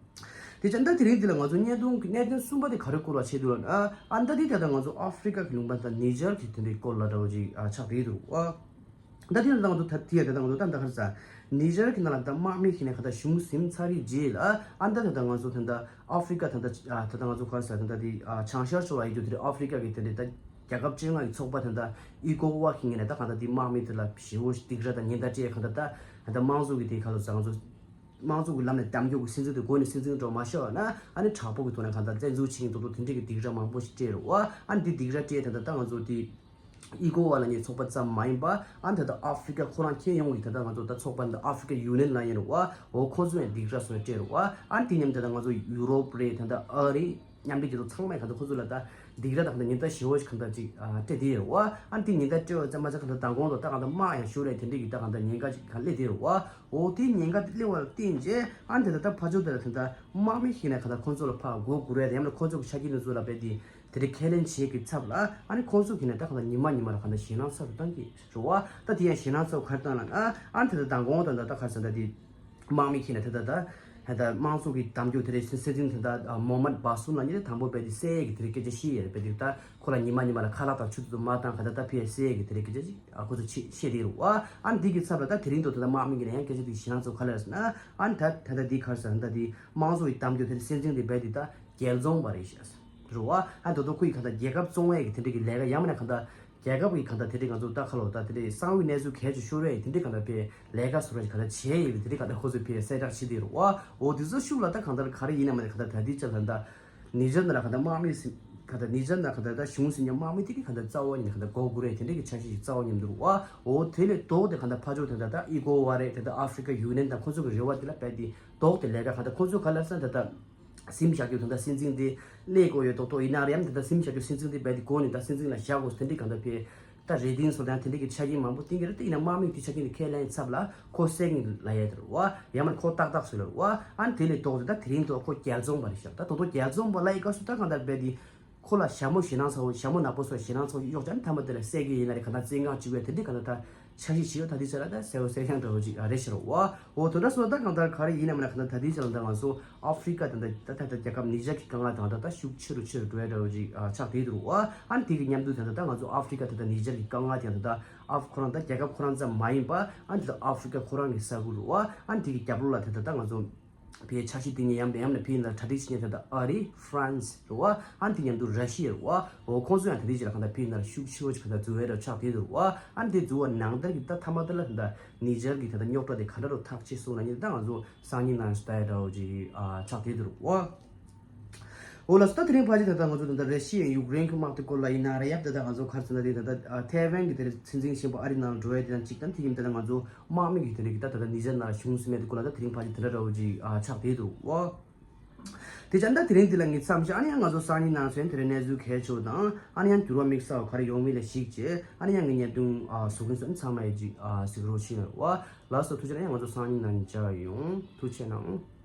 དེ་ཅང་ད་དེ་རིང་འདི་ལ་ང་ཚོ་བརྙན་ཐུང་གི་གནད་དོན་གསུམ་པ་དེ་ག་རེ་སྐོར་ལ་བྱེད་འདུག་ལབ་ན། ཨ་ནི་ད་དེ་ད་ལྟ་ང་ཚོ་ཨ་ཧྥི་རི་ཀ་གི་ལུང་པ་ད་ནི་ཇར་གྱི་དེ་འདྲའི་སྐོར་ལ་འདྲ་བོ་ཅིག་ཨ་ཆགས་བསྡད་འདུག་རེད་བ། ད་དེ་ཡང་ད་ང་ཚོ་ད་དེ་ཡང་ད་ང་ཚོ་ད་ད་ག་རེ་ཟ། ནི་ཇར་གྱི་ནང་ལ་ད་དམག་མི་ཞིག་ནས་ག་ད་གཞུང་ཟིན་ཚར་བའི་རྗེས་ལ། ཨ་ད་ད་ད་ང་ཚོ་ད་ད་ཨ་ཧྥི་རི་ཀ་ད་ད་ཨ་ད་ད་ང་ཚོ་ག་རེ་ཟ་ད་ད་དེ་ཨ་བྱང་ཤར་ཕྱོགས་ལ་ཡོད་རྒྱུ་དེ་རེད། ཨ་ཧྥི་རི་ཀ་གི་དེ་འདྲའི་ད་རྒྱལ་ཁབ་བཅོ་ལྔ་ཡི་ཚོགས་པ་ད་ད་ཨི་ཀོ་ཝ་ཞིག་ནས་ད་ག་ད་དེ་དམག་མི་དེ་ལ་ཞེ་པོ་སྡིགས་ར་དང་ཉེན་བརྡ་སྤྲད་ག་ད་ད་ད་དམངས་གཙོ་གི་དེ་ག་ལ་ཟ་ང་ཚོ་དམངས་གཙོ་གི་ལམ་ནས་གདམ་རྒྱུ་གི་སྲིད་འཛིན་དེ་འགོ་ནས་སྲིད་འཛིན་འགྲོ་མ་ཤོར་བ་ན། ཨ་ནི་དྲག་པོ་གི་ཐོག་ནས་གང་ལྟར་བཙན་འཛུལ་བྱེད་མཁན་ཐོག་ཏུ་དེ་འདྲས་ཀྱི་སྡིགས་ར་མང་པོ་ཞིག་སྤྲད་རེད་བ། ཨ་ནི་དེ་སྡིགས་ར་སྤྲད་ད་ལྟ་ད་ང་ཚོ་དེ་ཨི་ཀོ་ཝ་ལབ་མཁན་ཚོགས་པ་ཙམ་མ་ཡིན་པ། ཨ་ནི་ད་ལྟ་ཨ་ཧྥི་རི་ཀ་ཁོ་རང་ཁྱོན་ཡོངས་ཀྱི་ད་ལྟ་ང་ཚོ་ད་ཚོགས་པ་འདི་ཨ་ཧྥི་རི་ཀ་ཡུ་ནི་ཡན་ལབ་ཡིན་རེད་བ། འོ་ཁོ་ཚོ་ཡང་སྡིགས་ར་སོགས་སྤྲད་རེད་བ། ཨ་ནི་དེ་མཉམ་དུ་ད་ལྟ་ང་ཚོ་ཡུ་རོབ་རེད། ད་ལྟ་ཨ་རི་མཉམ་འབྲེལ་རྒྱལ་ཚོགས་ཚང་མས་གང་ལྟར་ཁོ་ཚོ་ལ་ད་སྡིགས་ར་དང་གང་ལྟར་ཉེན་བརྡ་ཞེ་པོ་ཞིག་གང་ལྟར་ཅིག་ཨ་སྤྲད་དེ་ཡོད་རེད་བ། ཨ་ནི་དེ་ཉེན་བརྡ་སྤྲད་པ་ཙམ་མ་ཟད་གང་ལྟར་མདང་དགོང་དུ་ད་གང་ལྟར་དམག་ཡང་ཤོར་རེད། དེ་འདྲས་ཀྱི་ད་གང་ལྟར་ཉེན་ཁ་ཅིག་གང་སླེབས་དེ་ཡོད་རེད་བ། འོ་དེ་ཉེན་ཁ་དེ་སླེབས་པ་ལ་བརྟེན་བྱས་ཨ་ནི་དེ་ད་ད་ཕར་ཕྱོགས་དེ་ལ་ད་ད་དམག་མི་ཞིག་ནས་གང་ལྟར་ཁོང་ཚོ་ལ་ཕར་མགོ་སྒུར་རེད། ཡང་ན་ཁོང་ཚོ་གི་ཆ་རྐྱེན་དེ་ཚོ་ལ་རྦད་དེ་དེ་འདྲའི་ཁས་ལེན་བྱེད་ཀྱི་ཚབ་ལ། ཨ་ནི་ཁོང་ཚོ་གིས་ནས་ད་གང་ལྟར་ཉི་མ་ཉི་མ་ལ་གང་ལྟར་ཞེད་སྣང་ཚ་རུ་བཏང་གི་རེད་བ། ད་དེ་ཡང་ཞེད་སྣང་ཚ་རུ་ག་རེ་བཏང་ལབ་ན། ཨ་ནི་དེ་ད་མདང་དགོང་དང་ད་ད་ག་རེ་ཟེར་ད་དེ། དམག་མི་ཁྱེར་ནས་ད་ལྟ་ད་ད་དམངས་གཙོ་གི་གདམ་རྒྱུ་དེ་རེད། སྲིད་འཛིན་དེ་ད་མོ་མད་བྷ་སུམ་ལབ་མཁན་དེ་དང་པོ་རྦད་དེ་བསད་ཡས་ཀྱི་དེ་རེད་སྐད་ཆ་བཤད་ཡས་རེད། རྦད་དེ་ད་ཁོ་ལ་ཉི་མ་ཉི་མ་ལ་ཁ་ལག་དང་ཆུ་ཚོད་དུ་མ་བཏང་ག་ད་ད་ཕི་ཡས་བསད་ཡས་ཀྱི་དེ་རེད་སྐད་ཆ་ཅིག་ཨ་ཁོ་ཚོ་ཆི་བཤད་དེ་རེད་བ། ཨ་འདི་གི་ཚབ་ལ་ད་དེ་རིང་དུ་ད་ལྟ་དམག་མི་གི་ནས་ཡང་སྐད་ཆ་དེ་ཞེད་སྣང་ཚ་ག་ལ་ཟེར་ན། ཨ་ད་ད་ད་འདི་ག་རེ་ཟེར་ན་ད་དེ་དམངས་གཙོ་གི་གདམ་རྒྱུ་དེ་རེད། སྲིད་འཛིན་དེ་རྦད་དེ་ད་རྒྱལ་བཙོང་པ་རེད་ཤག་རེད་བ། ཨ་ད་དུང་ཁོ་ཡི་ག་ད་རྒྱལ་ཁབ་བཙོང་ཡས་ཀྱི་དེ་འདྲ་གི་ལས་ཀ་ཡང་མིན་ན་ག་ད་རྒྱལ་ཁབ་ཀྱི་གང་ལྟར་དེ་འདྲའི་ང་ཚོ་ད་ཁ་ལོ་ད་དེ་འདྲའི་གསང་བའི་གནས་ཚུལ་གལ་ཆེ་ཤོས་རེད། དེ་འདྲའི་གང་ལྟར་པའི་ལས་ཀ་བཟོ་ར་གང་ལྟར་བྱས་ཡོད་པའི་དེ་འདྲའི་གང་ལྟར་ཁོ་ཚོས་པའི་གསལ་བསྒྲགས་བྱེད་དེ་རུ་བ། འོ་དེ་ཚོ་ཤུགས་ལ་ད་གང་ལྟར་ག་རེ་ཡིན་ན་མ་ནས་གང་ལྟར་ད་ལྟའི་ཆར་ད་ལྟ་ནི་ཇར་ནང་ལ་གང་ལྟར་དམག་མི་སྲིད་གང་ལྟར་ནི་ཇར་ནང་གང་ལྟར་ད་གཞུང་སྲིད་ཉམས་དམག་མི་དེ་གི་གང་ལྟར་རྩ་བ་ཉིད་ནས་གང་ལྟར་མགོ་སྒུར་རེད། དེ་འདྲའི་གི་འཆར་གཞི་ཞིག་རྩ་བ་ཉིད་དུ་རུ་བ། འོ་དེ་ལས་ལྡོག་སྟེ་གང་ལྟར་ཕར་ཕྱོགས་ད་ལྟ་ད་ཨི་ཀོ་ཝ་རེད། ད་ལྟ་ཨ་ཧྥི་རི་ཀ་ཡུ་ནི་ཡན་དང་ཁོ་ཚོ་གི་རེ་བ་དེ་ལ་རྦད་དེ་ལྡོག་སྟེ་ལས་ཀ་གང་ལྟར་ཁོ་ཚོ་ག་ལ་ས་ད་ལྟ། སེམས་བཞག་རྒྱུ་དང་ད་སྲིད་འཛིན་དེ་སླེབས་དགོས་ཡོད་མདོག་མདོག་ཡིན་ན་རེད། ཡང་དེ་ད་སེམས་བཞག་རྒྱུ་སྲིད་འཛིན་དེ་རྦད་དེ་གོ་ནས་ད་སྲིད་འཛིན་ལ་བཞག་དགོས་དེ་འདྲའི་གང་ལྟར་ཕེ་ད་རེ་ཏིང་སོ་དང་དེ་འདྲའི་གི་ཆ་རྐྱེན་མང་པོ་བསྟན་གྱི་རེད། དེ་ཡིན་ན་དམག་མི་དེ་ཆ་རྐྱེན་དེ་ཁས་ལེན་ཚབ་ལ་ཁོ་བསད་ངེས་ལ་ཡས་དེ་རུ་བ། ཡང་མིན་ཁོ་ཏག་ཏག་བཟོས་ལ་རུ་བ། ཨ་ནི་དེ་ལས་ལྡོག་སྟེ་ད་དེ་རིང་ཐོག་ཁོ་རྒྱལ་བཙོང་པ་རེད་ཤག་ད་དོ་དོ་རྒྱལ་བཙོང་པ་ལ་ཡི་སྐབས་སུ་ད་གང་ལྟར་རྦད་དེ་ཁོ་ལ་ཞྭ་མོ་ཞེད་སྣང་ཚ་བོ་ཞྭ་མོ་ནག་པོ་སོགས་ཞེད་སྣང་ཚ་བོ་གཡོག་ཅན་ཐ་མ་དེ་ལ་བསད་ཀྱི་ཡིན་ན་རེད། གང་ལྟར་བཙན་ཁང་བཅུག་པའི་དེ་འདྲའི་གང་ལྟར་ད། འཆར་གཞི་ཞིག་ཡོད། ད་དེ་ཚོ་ལ་ད་གསལ་པོ་གསལ་རྐྱང་འདྲ་བོ་ཅིག་ཨ་རེད་ཤག་རུ་བ། འོ་དོ་འདྲ་སོང་ད་གང་ལྟར་ག་རེ་ཡིན་ན་མིན་ན་གང་ལྟར་ད་དེ་ཚོ་ལ་ད་ང་ཚོ་ཨ་ཧྥི་རི་ཀ་ད་ད་ད་ད་རྒྱལ་ཁབ་ནི་ཇར་གྱི་དཀའ་ངལ་དང་ད་ད་ཤུགས་ཆེ་རུ་ཆེ་རུ་འགྲོ་ཡ་འདྲ་བོ་ཅིག་ཨ་ཆགས་བསྡད་འདུག་རུ་བ། ཨ་ནི་དེ་གི་མཉམ་དུ་ད་ད་ད་ང་ཚོ་ཨ་ཧྥི་རི་ཀ་ད་ད་ནི་ཇར་གྱི་དཀའ་ངལ་དེ་ད་ད་ཨ་ཧྥི་ཁོ་རང་ད་རྒྱལ་ཁབ་ཁོ་རང་ཙམ་མ་ཡིན་པ། ཨ་ནི་ད་ད་ཨ་ཧྥི་རི་ཀ་ཁོ་རང་གི་ས་ཁུལ་རུ་བ། ཨ་ནི་དེ་གི་རྒྱབ་ལོགས་ལ་ད་ད་ད་ང་ཚོ་ཕའི་འཆར་གཞི་བཏིང་ནས་ཡང་ཡང་ན་ཕའི་ཡིན་ན་གྲ་སྒྲིག་བྱེད་མཁན་ད་ལྟ་ཨ་རི་ཧྥ་རན་སི་རེད་བ། ཨ་ནི་དེ་མཉམ་དུ་ར་ཤི་ཡ་རེད་བ། འོ་ཁོང་ཚོ་ཡང་ད་ལྟའི་ཆར་གང་ལྟར་ཕའི་ཡིན་ན་ཤུགས་ཆེ་བོ་ཅིག་གང་ལྟར་འཛུལ་བའི་ར་ཆགས་བསྡད་འདུག་རེད་བ། ཨ་ནི་དེ་འཛུལ་བ་ནང་ལྟར་གྱི་ད་མཐའ་མ་ད་ལ་ད་ལྟ་ནི་ཇར་གྱི་ད་ལྟ་རྙོག་དྲ་དེ་ག་འདྲ་རུ་ཐག་ཆོད་སོང་ན་ཉིན་ད་ང་ཚོ་སང་ཉིན་ནང་ཞིག་ལྟ་ཡ་འདྲ་བོ་ཅིག་ཨ་ཆགས་བསྡད་འདུག་རེད་བ། འོ་ལགས་སོ། ད་དེ་རིང་ཕལ་ཆེར་ད་ལྟ་ང་ཚོ་ད་ལྟ་ར་ཤི་ཡ་ཡུཀ་རེན་གྱི་དམག་དེ་སྐོར་ལ་ཡིན་ན་རེད། ཡབ་ད་ལྟ་ང་ཚོ་ག་རེ་ཟེར་ན་དེ་ད་ལྟ་ཐའེ་ཝན་གྱི་དེ་རིང་སྲིད་འཛིན་གཞོན་པ་ཨ་རི་ནང་ལ་འགྲོ་ཡ་དེ་དང་གཅིག་དང་དེ་ཡིན་ད་ལྟ་ང་ཚོ། དམག་མི་གི་དེ་འདྲ་གི་ད་ད་ལྟ་ནི་ཇར་ནང་ལ་གཞུང་ཟིན་མེད་དེ་ཁོ་ལ་ད་དེ་རིང་ཕལ་ཆེར་དེ་འདྲ་འདྲ་བོ་ཅིག་ཨ་ཆགས་བསྡད་འདུག་བ། དེ་ཙང་ད་དེ་རིང་འདི་ལ་ངས་མཚམས་བཞག་ཨ་ནི་ཡང་ང་ཚོ་སང་ཉིན་ནང་ཚུན་དེ་རིང་གནས་ཚུལ་གལ་ཆེ་བ་དང་ཨ་ནི་ཡང་འགྱུར་བ་དམིགས་བསལ་བ་ག་རེ་ཡོང་མིན་ལ་གཞིགས་བྱས་ཨ་ནི་ཡང་ངས་བརྙན་ཐུང་ཨ་བཟོ་མཁན་ཚོ་ཚང་མ་ཡི་ཅིག་ཨ་གཟིགས་རོགས་ཞུ་ཡ་རེད་བ། ལགས་སོ། ཐུགས་རྗེ་ཆེ། ཡང་ང་ཚོ་སང་ཉིན་ནང་མཇལ་ཡོང་། ཐུགས་རྗེ་གནང་།